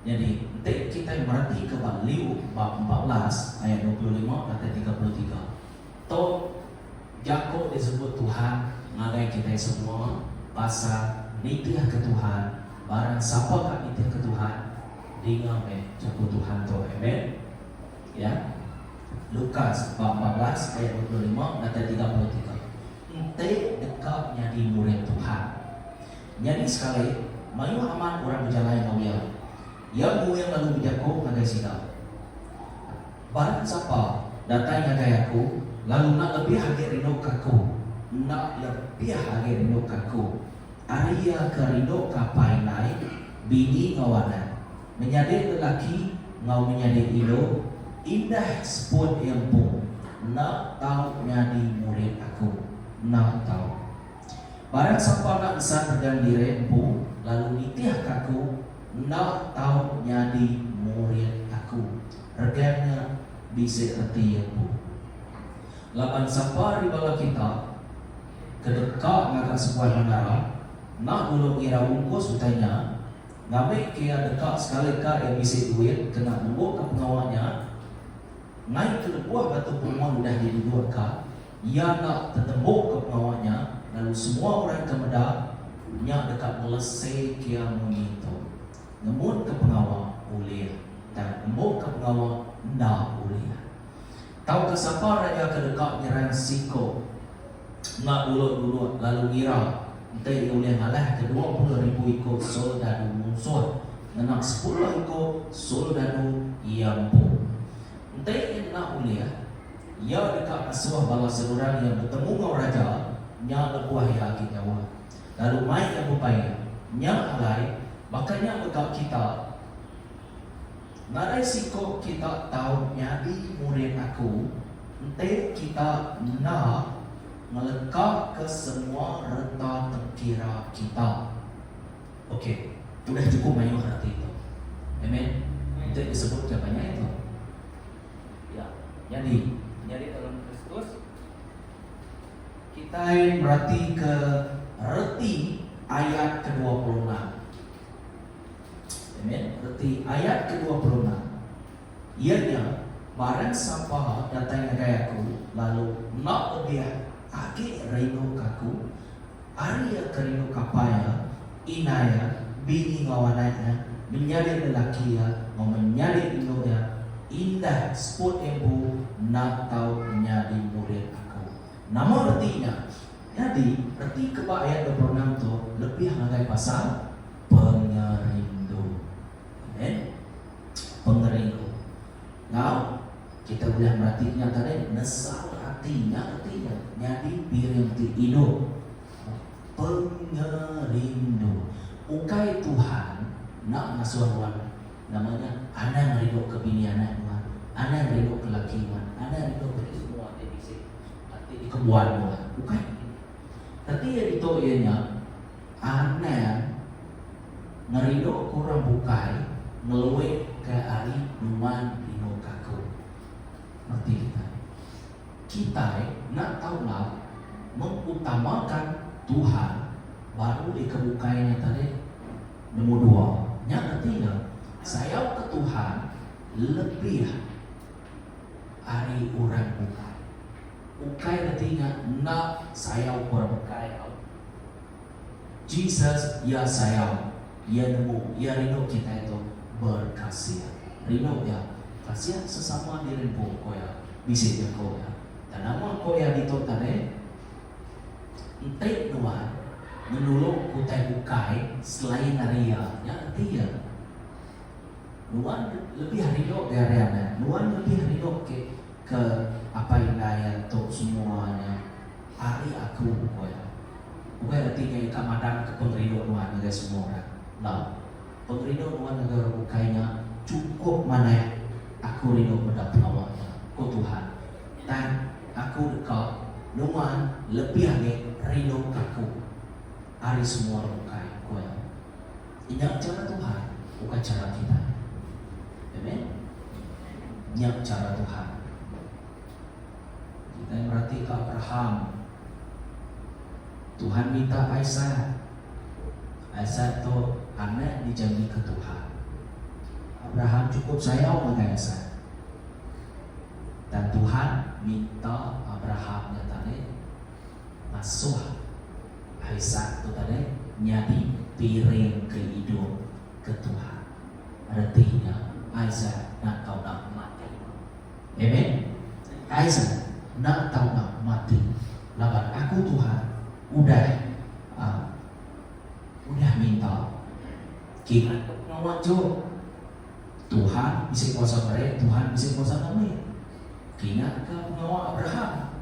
Nyadi enti kitai mereti ke ba Liu bab 14 ayat 25 ngagai 33. Tu jaku disebut Tuhan ngagai kitai semua pasal nitihka Tuhan, barang sapa ka nitihka Tuhan, dinga meh jaku Tuhan tu. Amen. Ya. Lukas bab 14 ayat 25 ngagai 33. Enti deka nyadi murid Tuhan. Nyadi sekali, mayuh amat orang bejalai enggau iya. Iya nguing lalu bejaku ngagai sida. Barang sapa datai ngagai aku lalu enda lebih agi rinduka aku, enda lebih agi rinduka aku ari iya ke rinduka apai indai, bini enggau anak, menyadi lelaki enggau menyadi indu, indah seput iya empu, enda tau nyadi murid aku. Enda tau. Barang sapa enda ngesan regang diri empu lalu nitihka aku, enda tau nyadi murid aku. Regang nya bisi reti iya empu. Laban sapa ari bala kita ke deka ngaga sebuah menara, enda dulu ngira ungkus utai nya, ngambika iya deka sekalika iya bisi duit kena nembuka pengawa nya, ngai ke lebuh batu pemun udah didudukka, iya enda tetembuka pengawa nya, lalu semua orang ke meda nya deka ngeleseka iya munyi tu. Ngemunka pengawa ulih tang nembuka pengawa enda ulih. Tauka sapa raja ke deka nyerang siko enda dulu-dulu lalu ngira enti iya ulih ngalahka 20,000 iku soldadu munsuh ngena sepuluh iku soldadu iya empu. Enti iya enda ulih, iya deka ngasuh bala seruran iya betemu enggau raja nya lebuh iya agi jauh. Lalu mai iya bebaik. Nya alai, baka nya mega kita, nadai siko kita tau nyadi murid aku enti kita enda ngelekaka semua reta tengkira kita. Ok. Udah chukup mayuh reti tu. Amen. Enti disebut ke panjai tu. Ya. Nyadi, nyadi dalam Kristus kitai meratika reti ayat ke 26. Amen. Reti ayat ke 26. Iya nya, barang sapa datai ngagai aku lalu enda lebih agi rinduka aku, Ari iya ke rindu kapa iya, indai iya, bini enggau anak iya, menyadi lelaki iya enggau menyadi indu iya, indah seput iya empu enda tau nyadi murid aku. Nama reti nya? Nyadi, reti ke ba ayat 26 tu lebih ngagai pasal pengerindu. Amen. Pengerindu. Enggau kita ulih merati nya tadi nesal ati nya reti nya nyadi piring ti idup. Pengerindu. Ukai Tuhan enda ngasuh nuan nama nya anang rindu ke bini anak nuan, anang rindu ke laki nuan, anang rindu ke semua ti bisi ti dikembuan nuan. Ukai. Reti iya ditu iya nya anang ngerindu ke orang bukai ngeluik ke ari nuan rindu ke aku. Reti kitai. Kitai enda tau enda mengutamakan Tuhan baru deka bukai nya tadi nombor dua. Nya reti ne sayau ke Tuhan lebih ari orang bukai. Ukai reti nya enda sayau ke orang bukai tau. Jesus iya sayau, iya nemu, iya rindu kitai tu berkasih. Rindu iya, kasih sesama diri empu ko iya, bisi jaku iya. Tang nama ko iya ditu tadi, enti nuan ngenulung ke utai bukai selain ari iya, nya reti iya nuan lebih rindu ke ari anak, nuan lebih rindu ke ke apai indai iya tu semua nya. Ari aku, ku iya. Ukai reti nya ika madamka pengerindu nuan ngagai semua orang. Enda. Pengerindu nuan ngagai orang bukai nya chukup manah. Aku rindu meda pengawa nya, ku Tuhan. Tang, aku deka nuan lebih agi rinduka aku ari semua orang bukai, ku iya. Nya chara Tuhan, ukai chara kitai. Amen. Nya chara Tuhan. Kitai meratika Abraham. Tuhan minta Isaac. Isaac tu anak dijanjika Tuhan. Abraham chukup sayau ngagai Isaac. Tang Tuhan minta Abraham nya tadi ngasuh Isaac tu tadi nyadi piring ke idup ke Tuhan. Reti nya Isaac enda tau enda mati. Amen. Isaac enda tau enda mati laban aku Tuhan udah uh, udah minta kingat ke pengawa Job. Tuhan bisi kuasa meri, Tuhan bisi kuasa ngambi. Kingat ke pengawa Abraham.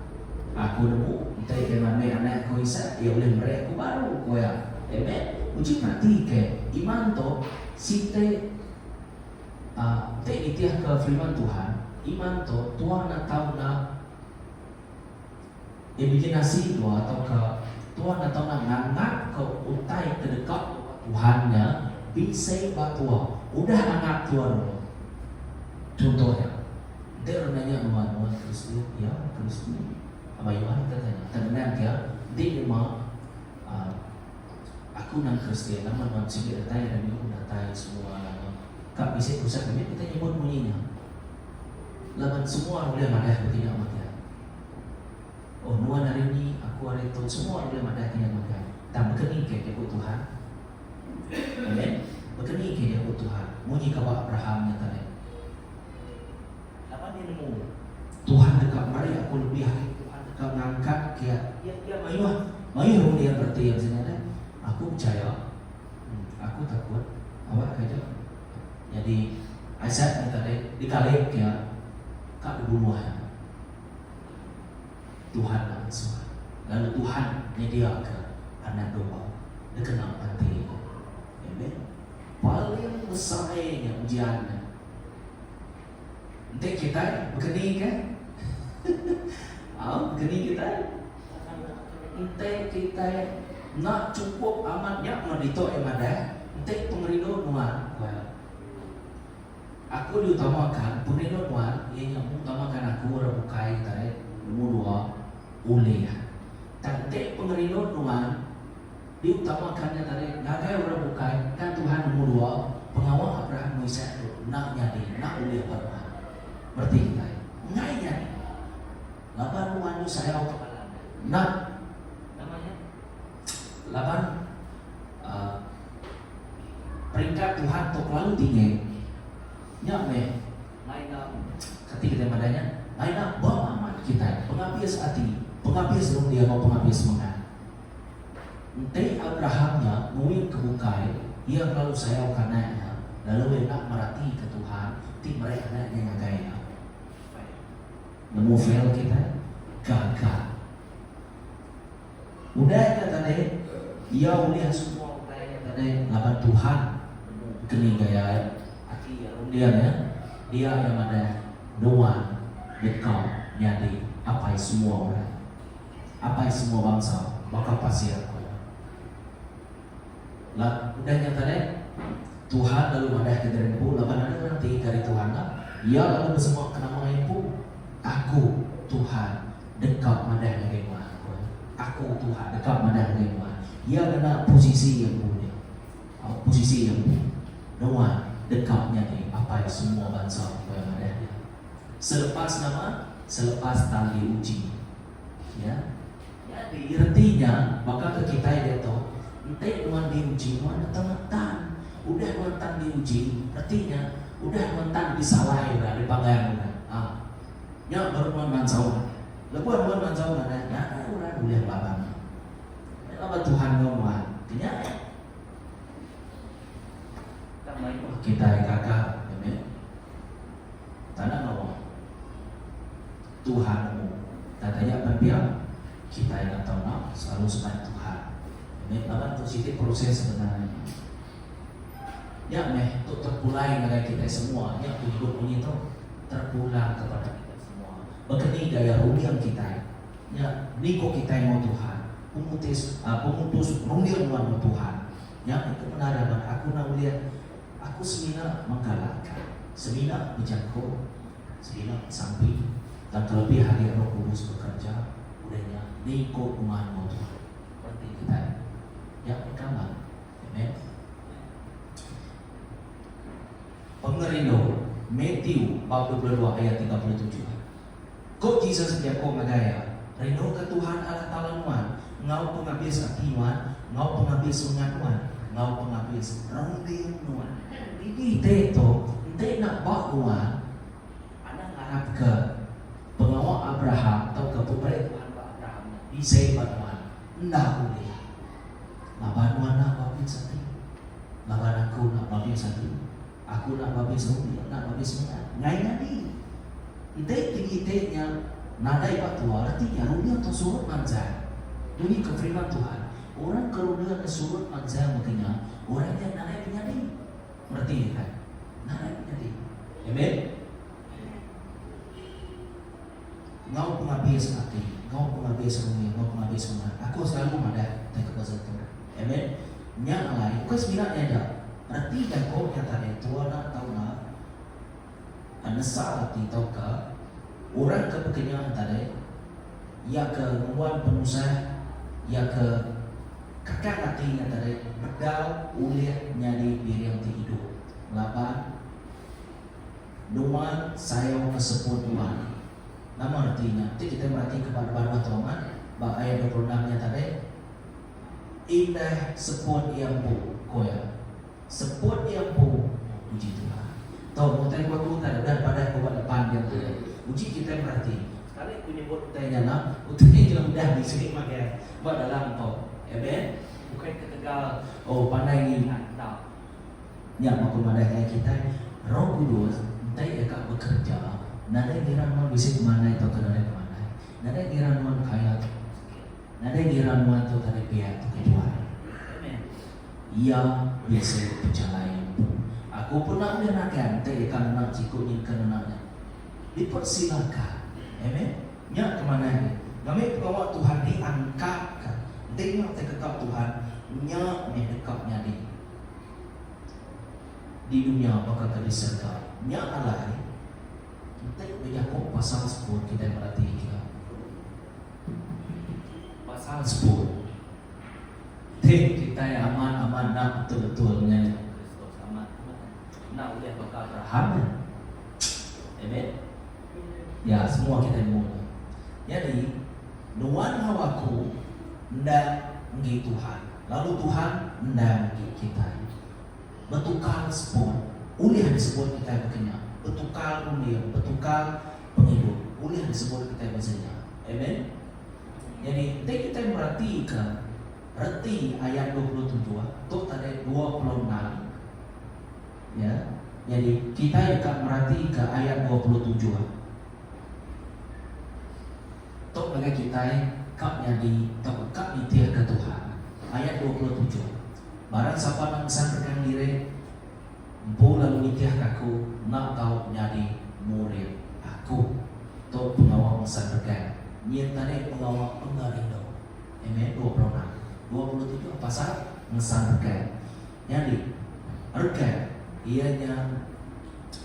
Aku nemu enti iya ngambi anak aku Isaac, iya ulih meri aku baru, ku iya. Amen. Uji perati ke iman tu siti Enti nitihka firman Tuhan, iman tu tua enda tau enda imaginasi tua tauka tua enda tau enda nganggapka utai ke deka Tuhan nya bisi ba tua. Udah anggap tua dulu. Chunto nya, enti orang nanya nuan, nuan Kristian? Ya, Kristian. Mayuh ari ke tanya. Tang ngenang ke, enti nyema Aku nang Kristian nama nuan sigi datai ari minggu datai semua nama ka bisi tusah mimit kitai nyebut munyi nya laban semua ulih madah ke kinya makai oh nuan ari ni aku ari tu semua ulih madah kinya makai tang baka ni ke jaku Tuhan amen baka ni ke jaku Tuhan munyi ka ba Abraham nya tadi laban iya nemu Tuhan deka meri aku lebih agi Tuhan deka ngangkat ke iya iya mayuh mayuh runding reti iya sida deh aku pechaya aku takut awak ke aja nyadi Isaac nya tadi dikalik ke iya ka dibunuh iya Tuhan langsung lalu Tuhan nyediaka anak domba dikena ati iya amen paling besai nya ujian nya. Enti kitai bekeni ke? Au, bekeni kitai? Enti kitai enda chukup amat nya meh ditu iya madah. Enti pengerindu nuan, ku iya, Aku diutamakan, pengerindu nuan iya nya mengutamakan aku orang bukai tadi, lumur dua, ulih. Tang enti pengerindu nuan diutamakan nya tadi ngagai orang bukai tang Tuhan lumur dua, pengawa Abraham enggau Isak tu enda nyadi, enda ulih ba nuan. Bereti kitai, enggai nyadi. Laban nuan nyu sayau ke bala nya. Enda. Nama nya? Laban uhh peringkat Tuhan tu kelalu tinggi. Nya meh ngaina kati kitai madah nya ngaina ba amat kitai pengabis ati, pengabis runding enggau pengabis semengat. Enti Abraham nya nguing ke bukai, iya kelalu sayau ke anak nya lalu iya enda meratika Tuhan ti meri anak nya ngagai iya. Nemu fail kitai gagal. Udah nya tadi, iya ulih semua utai nya tadi laban Tuhan nemu keni gaya ati iya, runding iya. Dia iya madah nuan deka nyadi apai semua orang, apai semua bansa baka pasir, ku iya. Lah, udah nya tadi, Tuhan lalu madahka diri empu laban nadai orang ti ari Tuhan nya. Iya lalu besemaka nama iya empu, Aku, Tuhan, deka madah ngagai nuan. Ku iya. Aku, Tuhan, deka madah ngagai nuan. Iya ngena posisi iya empu nya. Posisi iya empu. Nuan deka nyadi apai semua bansa, ku iya madah nya. Selepas nama? Selepas tang diuji. Ya. Nyadi, reti nya, baka ke kitai diatu, enti nuan diuji, nuan netang ngetan. Udah nuan tan diuji, reti nya, udah nuan tan disalai orang, dipanggang orang. Ha. Nya baru nuan mansau manah. Lebuh nuan mansau manah, nadai orang ulih ngelaban nya. Nya laban Tuhan enggau nuan. Ke nya meh. Tang mayuh kitai gagal, amen. Tanda ngawa. Tuhan nemu. Tang taja pan pia, kitai enda tau enda selalu seban Tuhan. Amen. Laban tu siti proses sebenarnya. Nya meh tu terpulai ngagai kitai semua. Nya ku nyebut munyi tu, terpulang kepada kitai semua. Baka ni gaya runding kitai. Nya ni ko kitai enggau Tuhan. Pemutis pemutus runding nuan enggau Tuhan. Nya meh kebenaran laban aku enda ulih aku semina menggalakka, semina bejaku. Semina sampi tang kelebih agi Roh Kudus bekereja udah nya ningkup nuan enggau Tuhan. Reti kitai nya meh kaban. Amen. Pengerindu Matthew bab 22 ayat 37. Ko Jesus bejaku ngagai iya, Rinduka Tuhan Allah Taala nuan enggau pengabis ati nuan, enggau pengabis semengat nuan, enggau pengabis runding nuan. Dini te tu enti enda ba nuan, anang ngarapka pengawa Abraham tauka pemeri Tuhan ba Abraham nya bisi ba nuan. Enda ulih. Laban nuan enda babis ati. Laban aku enda babis ati. Aku enda babis runding, enda babis semengat. Ngai nyadi. Enti tinggi te nya nadai ba tua, reti nya runding tu surut manjai. Munyi ke firman Tuhan, orang ke runding nya surut manjai mega nya, orang nya nadai penyadi. Mereti kitai? Nadai penyadi. Amen. Enggau pengabis ati, enggau pengabis runding, enggau pengabis semengat. Aku selalu madah utai ke pasal tu. Amen. Nya alai, ukai semina nya aja. Reti jaku nya tadi tua enda tau enda nesal ati tauka orang ke bekenya tadi iya ke ngembuan penusah, iya ke kakang ati nya tadi bedau ulih nyadi piring ti idup laban Nuan sayau ke seput nuan. Nama reti nya? Ti kitai meratika ba baruh tu amat, ba ayat 26 nya tadi, Indah seput iya empu, ku iya. Seput iya empu, puji Tuhan. Tu utai ku aku tadi udah dipadah ku ba depan dian tadi. Uji kitai merati. Sekali ku nyebut utai nya enda, utai nya udah bisi magang ba dalam tu. Amen. Bukai ketegal oh pandai ngingat enda. Nya meh ku madah ngagai kitai, Roh Kudus enti iya ka bekereja, nadai ngira nuan bisi pemandai tauka nadai pemandai, nadai ngira nuan kaya tauka miskin, nadai ngira nuan tu tadi piak tauka tuai. Amen. Iya bisi pejalai empu. Aku pun enda ulih nagang enti iya ka ngena siku nyin ke ngena nya. Dipersilakan. Amen. Nya ke manah agi. Ngambi pengawa Tuhan diangkatka. Enti nya utai keka Tuhan, nya meh deka nyadi. Di dunya baka ke di serega. Nya alai, enti bejaku pasal seput kitai meratika pasal seput ti kitai amat-amat enda betul-betul nyadi Kristus amat enda ulih baka Abraham nya. Amen. Ya, semua kitai nemu nya. Nyadi, nuan enggau aku enda enggi Tuhan, lalu Tuhan enda enggi kitai. Betukar seput, ulih disebut kitai baka nya. Betukar runding, betukar pengidup, ulih disebut kitai baka nya. Amen. Nyadi enti kitai meratika reti ayat 27 tu tadi 26 ya. Nyadi kitai deka meratika ayat 27 tu ngagai kitai ka nyadi tauka ka nitihka Tuhan. Ayat 27. Barang sapa enda ngesan regang diri empu lalu nitihka aku enda tau nyadi murid aku. Tu pengawa ngesan regang. Nyin tadi pengawa pengerindu. Amen. 26. 27 pasal ngesan regang. Nyadi, regang iya nya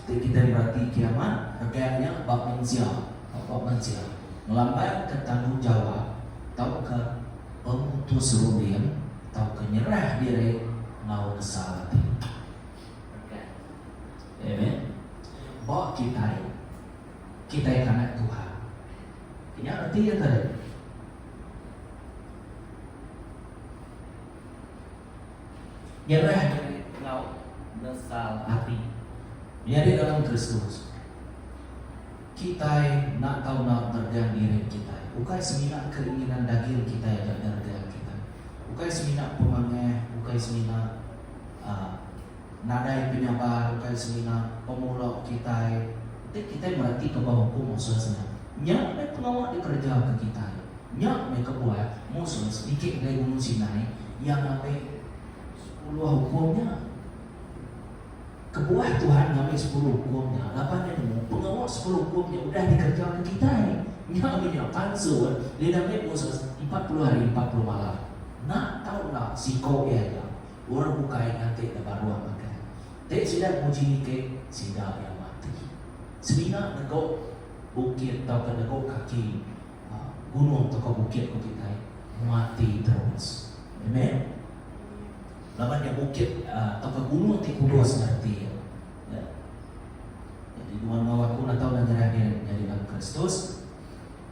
ti kitai merati kiamat, regang nya ba mensia, ba mensia ngelambangka tanggungjawab tauka pemutus runding tauka nyerah diri enggau nesal ati. Amen. Ba kitai, kitai ke anak Tuhan. Nya reti iya tadi. Nyerah diri enggau nesal ati. Menyadi dalam Kristus, kitai enda tau enda ngeregang diri kitai. Ukai semina keinginan daging kitai aja ngeregang kitai. Ukai semina pemangah, ukai semina uhh nadai penyabar, ukai semina pemula kitai. Enti kitai meratika ba hukum Moses nya, nya meh pengawa dikereja ke kitai. Nya meh kebuah Moses niki ngagai Gunung Sinai, iya ngambi sepuluh hukum nya. Kebuah Tuhan ngambi sepuluh ukum nya laban Iya nemu pengawa sepuluh ukum nya udah dikerejaka kitai. Nya meh nya pansut diambi Moses 40 hari 40 malam. Enda tau enda siko iya aja. Orang bukai nganti ne baruh makai. Ti sida nguji niki, sida iya mati. Semina nego bukit tauka nego kaki gunung tauka bukit ku kitai mati terus. Amen. Laban nya bukit tauka gunung ti kudus nya reti iya. Ya. Jadi nuan enggau aku enda tau nyerah diri nyadi dalam Kristus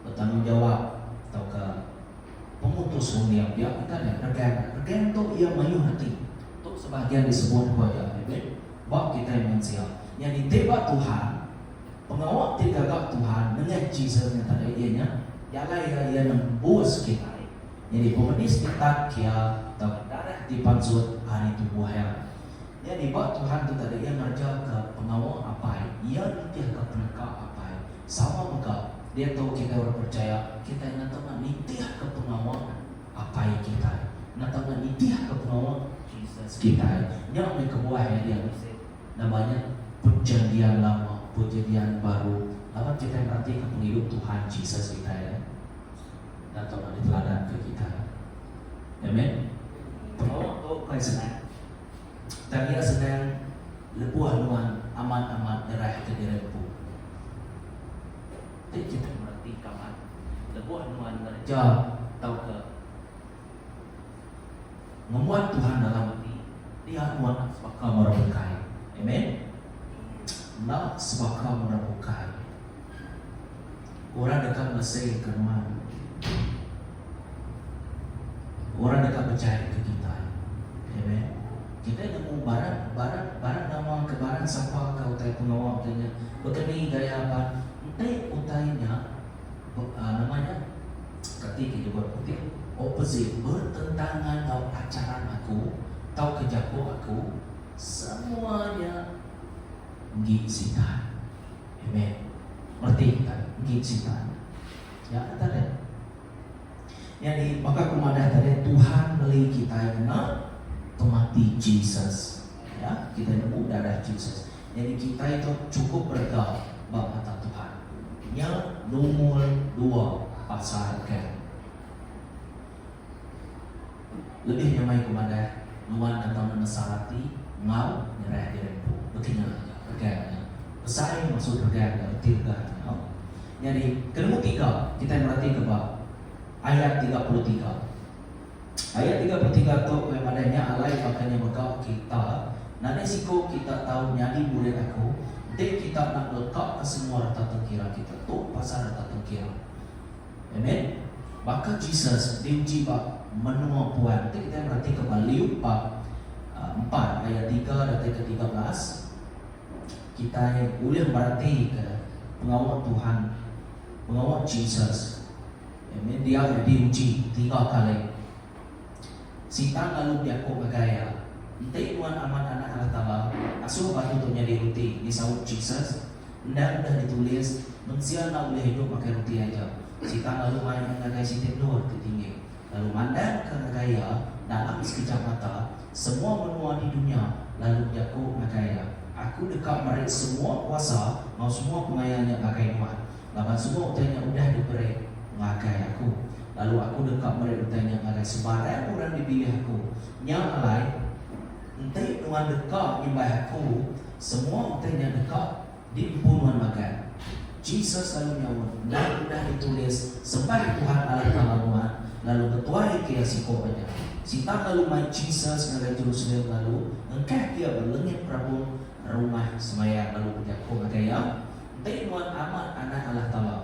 betanggungjawab tauka pemutus runding pia mega nya regang. Regang tu iya mayuh reti. Tu sebahagian disebut ku aja Amen. Ba kitai mensia. Nyadi ti ba Tuhan pengawa ti gaga Tuhan nengah Jesus nya tadi iya nya jalai iya iya nembus kitai. Nyadi pemedis ti tat kia tauka darah ti pansut ari tubuh iya. Nyadi ba Tuhan tu tadi iya ngerejaka pengawa Apai, iya nitihka peneka Apai. Sama mega diatu kitai orang perchaya, kitai enda tau enda nitihka pengawa Apai kitai, enda tau enda nitihka pengawa Jesus kitai. Nya meh kebuah iya dia bisi nama nya Perjanjian Lama, Perjanjian Baru laban kitai meratika pengidup Tuhan Jesus kitai. Enda tau enda diteladan ke kitai. Amen. Pengawa tu ukai senang. Tang iya senang lebuh nuan amat-amat nyerahka diri empu. Ti kitai mereti kaban, lebuh nuan ngereja tauka ngembuan Tuhan dalam ati, dia nuan enda sebaka enggau orang bukai. Amen. Enda sebaka enggau orang bukai. Orang deka ngeleseka nuan. Orang deka bejaika kitai. Amen. Kitai nemu barang barang barang nama ke barang sapa ke utai pengawa ke nya. Baka ni gaya ba enti utai nya uhh nama nya kati ke nyebut putih opposite bertentangan enggau ajaran aku tauka jaku aku semua nya enggi sitan. Amen. Mereti kitai enggi sitan. Nya ke tadi. Nyadi baka ku madah tadi Tuhan meli kitai ngena pemati Jesus. Ya, kitai nemu darah Jesus. Nyadi kitai tu chukup berega ba mata Tuhan. Nya lumur dua pasal ke. Lebih nyamai ku madah nuan enda tau nesal ati enggau nyerah diri empu. Bekenya nya regang nya. Besai maksud regang nya reti regang nya. Nyadi ke nemu tiga kitai meratika ba ayat 33. Ayat 33 tu meh madah nya alai baka nya mega kita nadai siku kita tau nyadi murid aku enti kita enda ngelekaka semua reta tengkira kita tu pasal reta tengkira. Amen. Baka Jesus diuji ba menua puan enti kitai meratika ba Luke bab empat ayat tiga datai ke 13 kitai ulih meratika pengawa Tuhan pengawa Jesus. Amen. Dia udah diuji tiga kali. Sitan lalu bejaku ngagai iya, Enti nuan amat Anak Allah Taala, asuh batu tu nyadi ruti. Disaut Jesus, Endang udah ditulis, Mensia enda ulih idup makai ruti aja. Sitan lalu mai iya ngagai siti endur ti tinggi, lalu mandangka ngagai iya dalam sekejap mata semua menua di dunya, lalu bejaku ngagai iya, Aku deka meri semua kuasa enggau semua pengaya nya ngagai nuan. Laban semua utai nya udah diberi ngagai aku, lalu aku deka meri utai nya ngagai sebarang orang dipilih aku. Nya alai, enti nuan deka nyembah aku, semua utai nya deka diempu nuan magang. Jesus lalu nyaut, Endang udah ditulis, Sembah Tuhan Allah Taala nuan, lalu betuai ke Iya siko aja. Sitan lalu mai Jesus ngagai Jerusalem lalu ngengkah ke Iya ba lengit perabung Rumah Semaya lalu bejaku ngagai Iya, Enti nuan amat Anak Allah Taala,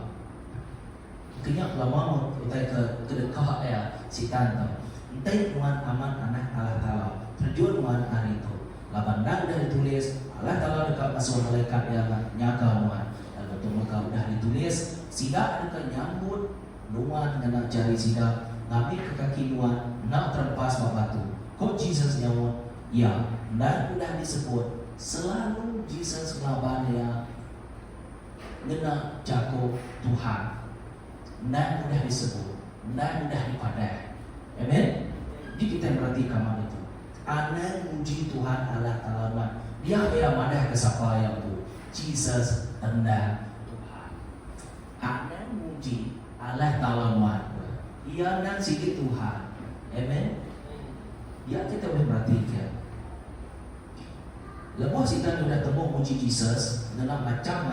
kenya belama utai ke kedeka iya Sitan tu. Enti nuan amat Anak Allah Taala, terjun nuan ari tu. Laban endang udah ditulis, Allah Taala deka ngasuh malaikat Iya nyaga nuan. Lalu tu mega udah ditulis, Sida deka nyambut nuan ngena jari sida, ngambika kaki nuan enda terempas ba batu. Ku Jesus nyaut iya, Endang udah disebut, Selalu Jesus ngelaban iya ngena jaku Tuhan. Endang udah disebut, endang udah dipadah. Amen. Enti kitai meratika amat ditu, anang nguji Tuhan Allah Taala nuan. Dia iya madahka sapa iya empu, Jesus endang Tuhan. Anang nguji Allah Taala nuan. Iya endang sigi Tuhan. Amen. Dia kitai ulih meratika. Lebuh Sitan udah temu nguji Jesus ngena macham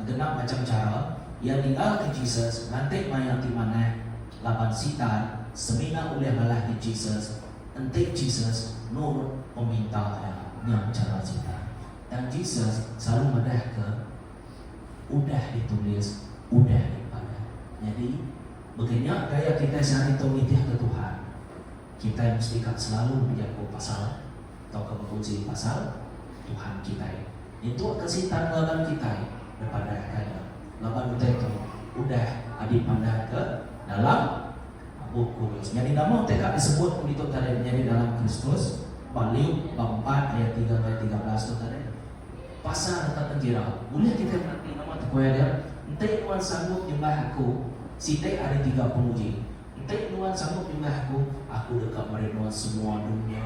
genap macham chara, iya ninggalka Jesus nganti maya ti manah laban Sitan semina ulih ngalahka Jesus enti Jesus nurut peminta iya. Nya chara Sitan. Tang Jesus selalu madahka, Udah ditulis, udah dipadah. Nyadi, baka nya gaya kitai sehari tu nitihka Tuhan. Kitai mesti ka selalu bejaku pasal tauka bekunsi pasal Tuhan kitai. Nyentuk ka sitan ngelaban kitai bepadahka iya laban utai tu udah dipadahka dalam Bup Kudus. Nyadi nama utai ka disebut ku ditu tadi menyadi dalam Kristus ba Luke bab empat ayat tiga ngagai 13 tu tadi pasal reta tengkira. Ulih kitai mereti nama tekuai dia? Enti nuan sanggup nyembah aku siti ari tiga penguji. Enti nuan sanggup nyembah aku, aku deka meri nuan semua dunya,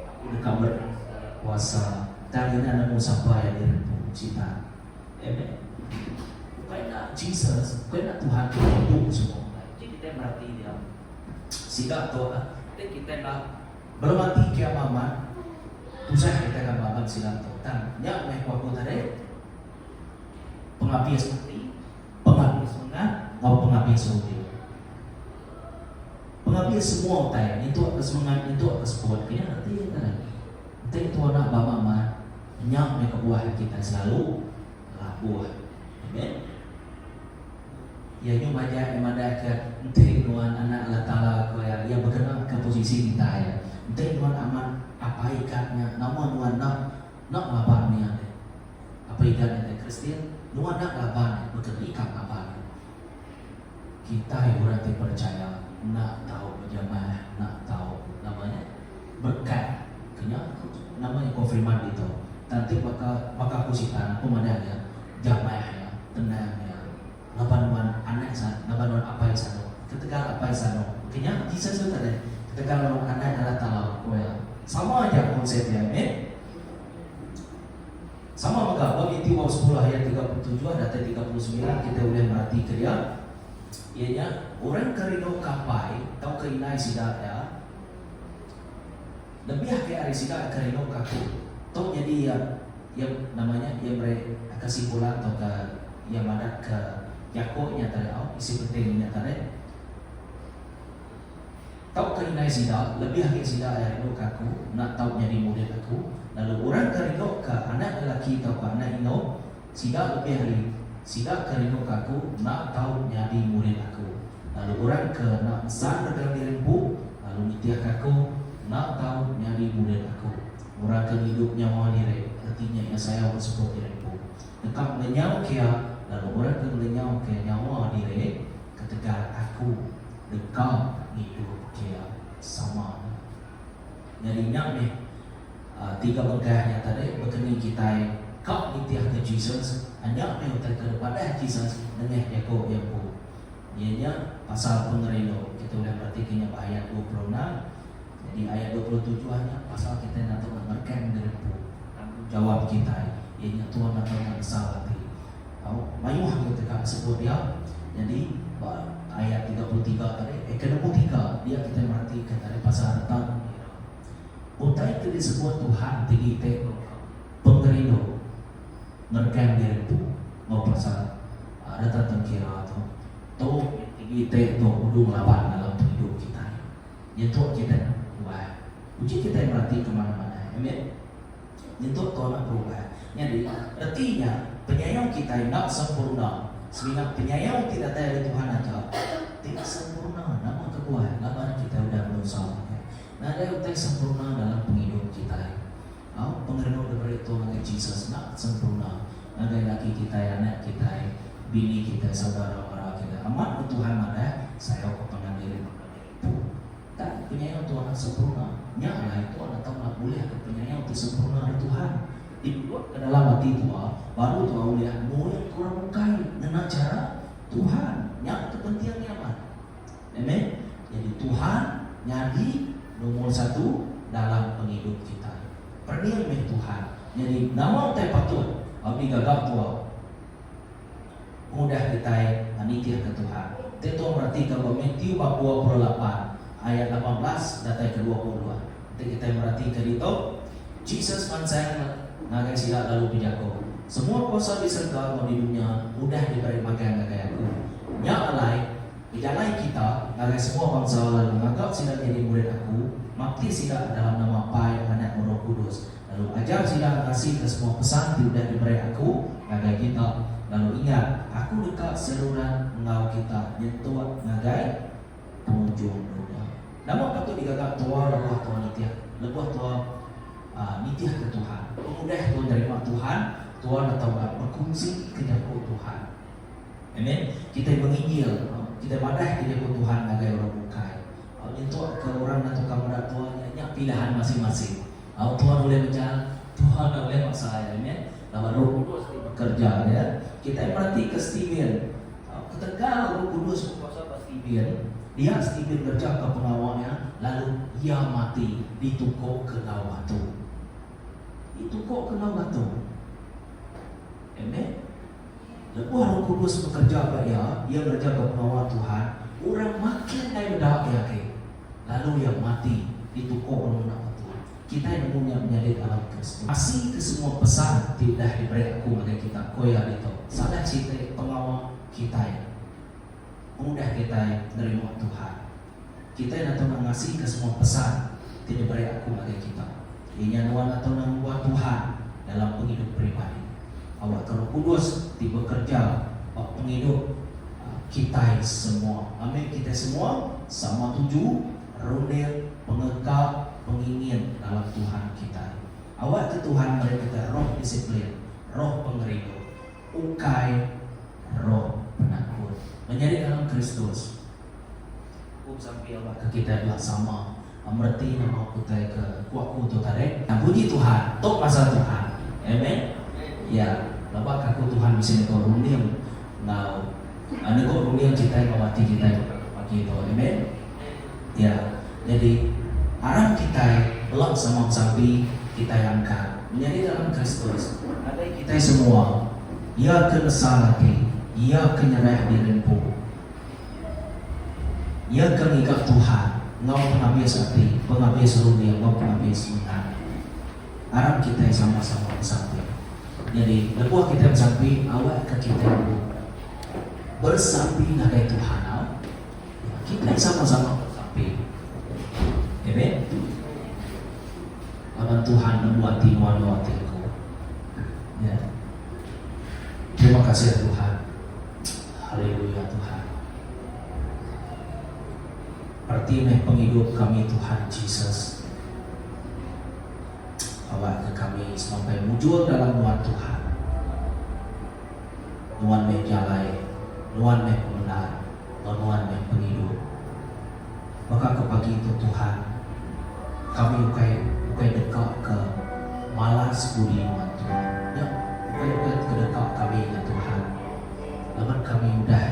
aku deka meri nuan segala kuasa. Tang enda nemu sapa iya diri empu, Sitan. Amen. Ukai enda Jesus, ukai enda Tuhan ti ngempu semua utai. Enti kitai mereti dia, sida tu, enti kitai enda belematika iya amat, tusah kitai ka ngelaban sida tu. Tang nya meh ku aku tadi, pengabis ati. Pengabis semengat enggau pengabis runding. Pengabis semua utai nyentuk ke semengat nyentuk ke seput ke nya reti iya tadi. Enti tua enda ba amat nya meh kebuah kitai selalu labuh. Amen. Iya nyu majak iya madah ke enti nuan anak Allah Taala ko iya, iya bekena ke posisi kitai. Enti nuan amat apai ikat nya nama nuan enda enda ngelaban iya deh. Apa igan nya deh Kristian, nuan enda ngelaban nya baka ni ka ngelaban nya. Kitai orang ti percaya enda tau bejamah enda tau nama nya berkat ke nya nama nya ko Freeman ditu. Tang ti baka baka aku sitan aku madah nya jamah nya tenang nya laban nuan anak sa laban nuan apai sanu ketegal apai sanu baka nya Jesus tu tadi ketegal nuan anak Allah Taala ko iya. Sama aja konsep iya amen. Sama mega, ba Matthew bab sepuluh ayat 37 datai 39 kitai ulih meratika dia, iya nya orang ke rinduka apai tauka indai sida iya lebih agi ari sida ke rinduka aku. Tu nyadi iya. Iya nama nya iya meri kesimpulan tauka iya madahka jaku nya tadi au isi penting nya tadi. Tauka indai sida, lebih agi sida iya rinduka aku, enda tau nyadi murid aku, lalu orang ke rinduka anak lelaki tauka anak indu sida lebih ari sida ke rinduka aku, enda tau nyadi murid aku. Lalu orang ke enda mesan regang diri empu, lalu nitihka aku, enda tau nyadi murid aku. Orang ke ngidup nyawa diri, reti nya iya sayau ke seput diri empu, deka ngelenyauka iya, lalu orang ke ngelenyauka nyawa diri ketegal aku, deka ngidupka iya sama. Nyadi nya meh tiga bengkah nya tadi bekeni kitai ka nitihka Jesus, nya meh utai ke dipadah Jesus nengah jaku iya empu. Iya nya pasal pengerindu. Kita ulih meratika nya ba ayat 26. Nyadi ayat 27 nya pasal kitai ngatur ngerekang diri empu. Tanggungjawab kitai iya nya Tuan atau enda nesal ati. Au, mayuh agi teka sebut dia. Nyadi, ba ayat 33 tadi, eh ke nombor tiga, dia kitai meratika tadi pasal reta gembira. Utai ke disebut Tuhan ti iti pengerindu ngerekang diri empu enggau pasal reta tengkira tu. Tu ti iti tu udu ngelaban dalam pengidup kitai. Nyentuk kitai berubah. Uji kitai meratika manah-manah. Amen. Nyentuk tu anak berubah. Nyadi, reti nya, penyayau kitai enda sempurna. Semina penyayau ti datai ari Tuhan aja ti sempurna. Nama kebuah? Laban kitai udah bedosa. Nadai utai sempurna dalam pengidup kitai. Au, pengerindu diberi tu ngagai Jesus enda sempurna. Ngagai laki kitai, anak kitai, bini kitai, saudara mara kitai. Amat meh Tuhan madah, sayau ke pangan diri baka diri empu. Tang penyayau Tuhan sempurna. Nya alai Tuan atau enda bulih ke penyayau ti sempurna ari Tuhan. Dipeluk ke dalam ati tua, baru tua ulih murid ke orang bukai ngena chara Tuhan. Nya ke penting nya amat. Amen. Nyadi Tuhan nyadi lumur satu dalam pengidup kitai. Perening meh Tuhan. Nyadi nama utai patut digaga tua? Pengudah kitai nitihka Tuhan. Ti tu meratika ba Matthew bab 28 ayat 18 datai ke 22. Enti kitai meratika ditu, Jesus mansang ngagai sida lalu bejaku, Semua kuasa di serega enggau di dunya udah diberi magang ngagai aku. Nya alai, bejalai kita ngagai semua bansa lalu ngaga sida nyadi murid aku, maptis sida dalam nama Apai, Anak enggau Roh Kudus, Lalu ajar sida ngasika semua pesan ti udah diberi Aku ngagai kita, lalu ingat, Aku deka seruran enggau kita nyentuk ngagai pengujung dunya. Nama patut digaga tua lebuh tua nitih lebuh tua nitihka Tuhan? Pengudah tua nerima Tuhan, tua enda tau enda bekunsi ke jaku Tuhan. Amen. Kitai menginjil, kitai madahka jaku Tuhan ngagai orang bukai. Nyentuk ke orang enda tukar meda tua nya, nya pilihan masing-masing. Au Tuhan ulih mejal, Tuhan enda ulih maksa iya. Amen. Laban Roh Kudus ti bekereja dia. Kitai meratika Stephen. Ketegal Roh Kudus bekuasa ba Stephen, dia Stephen ngerejaka pengawa iya lalu iya mati ditukukka enggau batu. Ditukukka enggau batu. Amen. Lebuh Roh Kudus bekereja ba iya, iya ngerejaka pengawa Tuhan, orang makin enggai meda iya agi. Lalu iya mati ditukuk orang ngena batu. Kitai nemu nya menyadi dalam Kristus. Asi ke semua pesan ti udah diberi aku ngagai kita, ko iya ditu. Salah siti pengawa kitai pengudah kitai nerima Tuhan. Kitai enda tau ngasika semua pesan ti diberi aku ngagai kita. Iya nya nuan enda tau ngembuan Tuhan dalam pengidup peribadi. Awakka Roh Kudus ti bekereja ba pengidup kitai semua. Ambi kitai semua sama tuju, runding, pengeka, pengingin dalam Tuhan kitai. Awakka Tuhan meri kitai roh disiplin, roh pengerindu, ukai roh penakut. Menyadi dalam Kristus, ku besampi awakka kitai bela sama mereti nama utai ke ku aku tu tadi. Puji Tuhan, tu masa Tuhan. Amen. Ya, laba ke aku Tuhan bisi nego runding enggau nego runding kitai enggau ati kitai pagi tu. Amen. Ya, nyadi aram kitai bela sama besampi kitai angkat menyadi dalam Kristus ngagai kitai semua iya ke nesal ati, iya ke nyerah diri empu. Iya ke ngiga Tuhan enggau pengabis ati, pengabis runding enggau pengabis semengat. Aram kitai sama-sama besampi. Nyadi lebuh kitai besampi awakka kitai empu besampi ngagai Tuhan au. Kitai sama-sama besampi. Amen. Laban Tuhan nemu ati nuan enggau ati aku. Ya. Terima kasih Tuhan. Haleluya Tuhan. Perti meh pengidup kami Tuhan Jesus. Awakka kami semampai mujur dalam nuan Tuhan. Nuan meh jalai, nuan meh pemendar, enggau nuan meh pengidup. Baka ke pagi tu Tuhan, kami ukai ukai deka ke malas budi nuan Tuhan. Nya ukai ukai ke deka kami nya Tuhan. Laban kami udah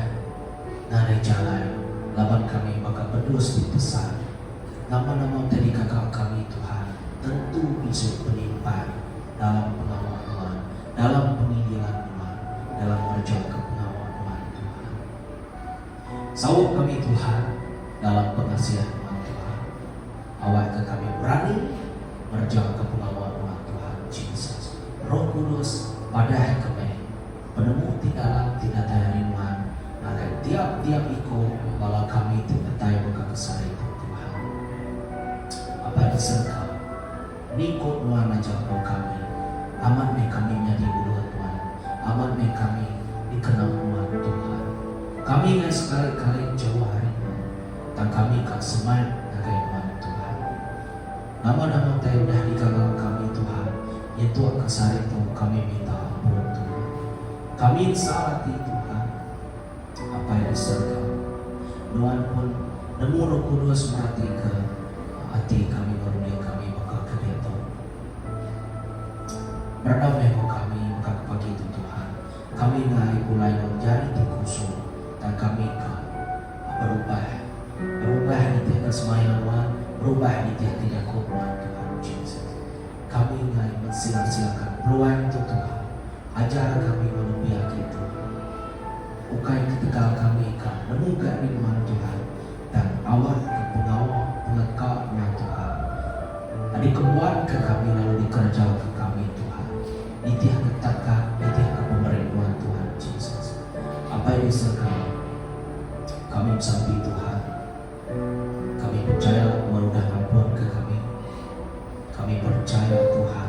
nadai jalai, laban kami baka bedus ti tesat. Nama-nama utai digaga kami Tuhan tentu bisi penimpai dalam pengawa Nuan, dalam penginjilan Nuan, dalam ngerejaka pengawa Nuan Tuhan. Saup kami Tuhan dalam pengasih Nuan Tuhan. Awakka kami berani ngerejaka pengawa Nuan Tuhan Jesus. Roh Kudus padah ke meh penemu ti dalam ti datai ari Nuan ngagai tiap-tiap iko bala kami ti datai baka ke sehari tu Tuhan. Apai di serega, ni ko Nuan aja enggau kami, amat meh kami nyadi ulun Nuan, amat meh kami dikena Nuan Tuhan. Kami ngai sekali-kali jauh ari Nuan, tang kami ka semak ngagai Nuan Tuhan. Nama-nama utai udah digaga kami Tuhan, nyentuk ke sehari tu kami minta ampun Tuhan. Kami ensal ati Tuhan, Apai di serega. Nuan pun nemu Roh Kudus meratika ati kami enggau runding kami baka ke diatu. Berandau meh enggau kami baka ke pagi tu Tuhan. Kami enggai pulai enggau jari ti kusung tang kami ka berubah. Berubah nitihka semaya Nuan, berubah nitihka jaku Nuan Tuhan Jesus. Kami enggai mensia-siakan peluang tu Tuhan. Ajar kami enggau lebih agi Tuhan. Ukai ketegal kami ka nemu ga ari Nuan Tuhan tang awak ke pengawa peneka Nuan Tuhan. Dikembuanka kami lalu dikerejaka kami Tuhan. Nitihka takat, nitihka pemeri Nuan Tuhan Jesus. Apai di serega, kami besampi Tuhan. Kami pechaya Nuan udah ngampunka kami. Kami perchaya Tuhan.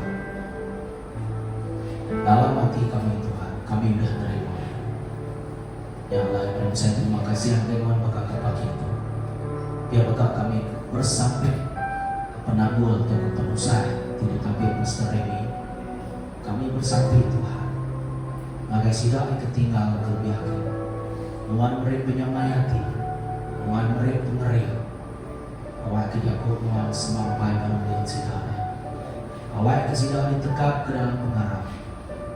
Dalam ati kami Tuhan, kami udah nerima. Nya alai meri besai terima kasih ngagai Nuan baka ke pagi tu. Pia mega kami beresampi ke penanggul tauka penusah ti ditapi Pastor Remy. Kami besampi Tuhan ngagai sida ti ketinggal kelebih agi. Nuan meri penyamai ati, Nuan meri pengering. Awakka jaku Nuan semampai ba runding sida nya. Awakka sida ditegapka dalam pengarap,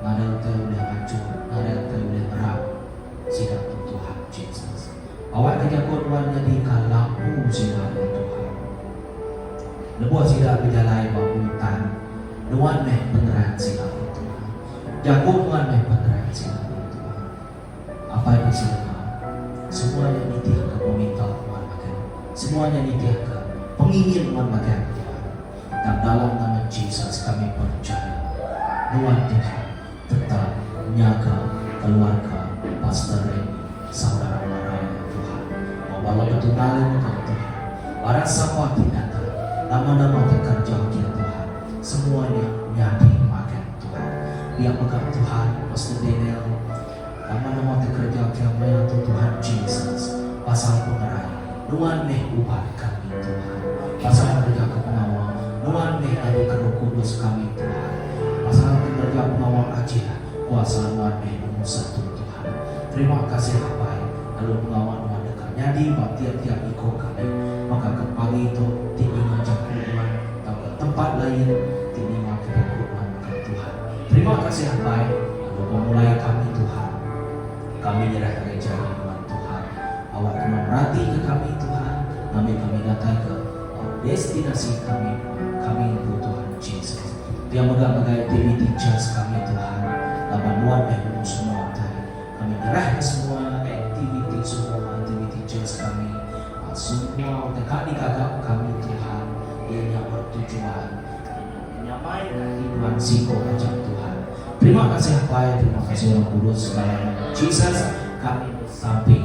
nadai utai ulih nganchur, nadai utai ulih ngerap sida tu Tuhan Jesus. Awakka jaku Nuan nyadika lampu sida nya Tuhan. Lebuh sida bejalai ba utan, Nuan meh penerang sida nya Tuhan. Jaku Nuan meh penerang sida nya Tuhan. Apai di serega, semua nya nitihka peminta Nuan magang. Semua nya nitihka pengingin Nuan magang, Tuhan. Tang dalam nama Jesus kami perchaya, Nuan Tuhan tetap nyaga keluarga Pastor Remy, saudara mara iya, Tuhan. Enggau bala petunggal iya mega, Tuhan. Barang sapa ti datai, nama-nama ti kereja kia, Tuhan, semua nya nyadi magang, Tuhan. Pia mega, Tuhan, Pastor Daniel, Nama-nama ti kereja kia maya tu Tuhan Jesus pasal pengerai Nuan meh ubat kami Tuhan. Pasal ngereja ke pengawa Nuan meh nyadi ke Roh Kudus kami Tuhan. Pasal ke ngereja pengawa ajih kuasa Nuan meh nomor satu Tuhan. Terima kasih Apai lalu pengawa Nuan deka nyadi ba tiap-tiap iko kami baka ke pagi tu ti ninga jaku Nuan tauka tempat lain ti ninga ke jaku Nuan mega Tuhan. Terima kasih Apai lalu pemulai kami Tuhan. Kami nyerah ngagai jari Nuan Tuhan. Awak ke Nuan merati ke kami Tuhan ngambi kami datai ke destinasi kami kami empu Tuhan Jesus. Pia mega ngagai aktiviti church kami Tuhan laban Nuan meh nemu semua utai. Kami nyerah ke semua aktiviti semua aktiviti church kami semua utai ka digaga kami Tuhan iya nya bertujuan. Nyamai ati nuan siko aja Tuhan. Terima kasih Apai, terima kasih Roh Kudus dalam nama Jesus kami besampi.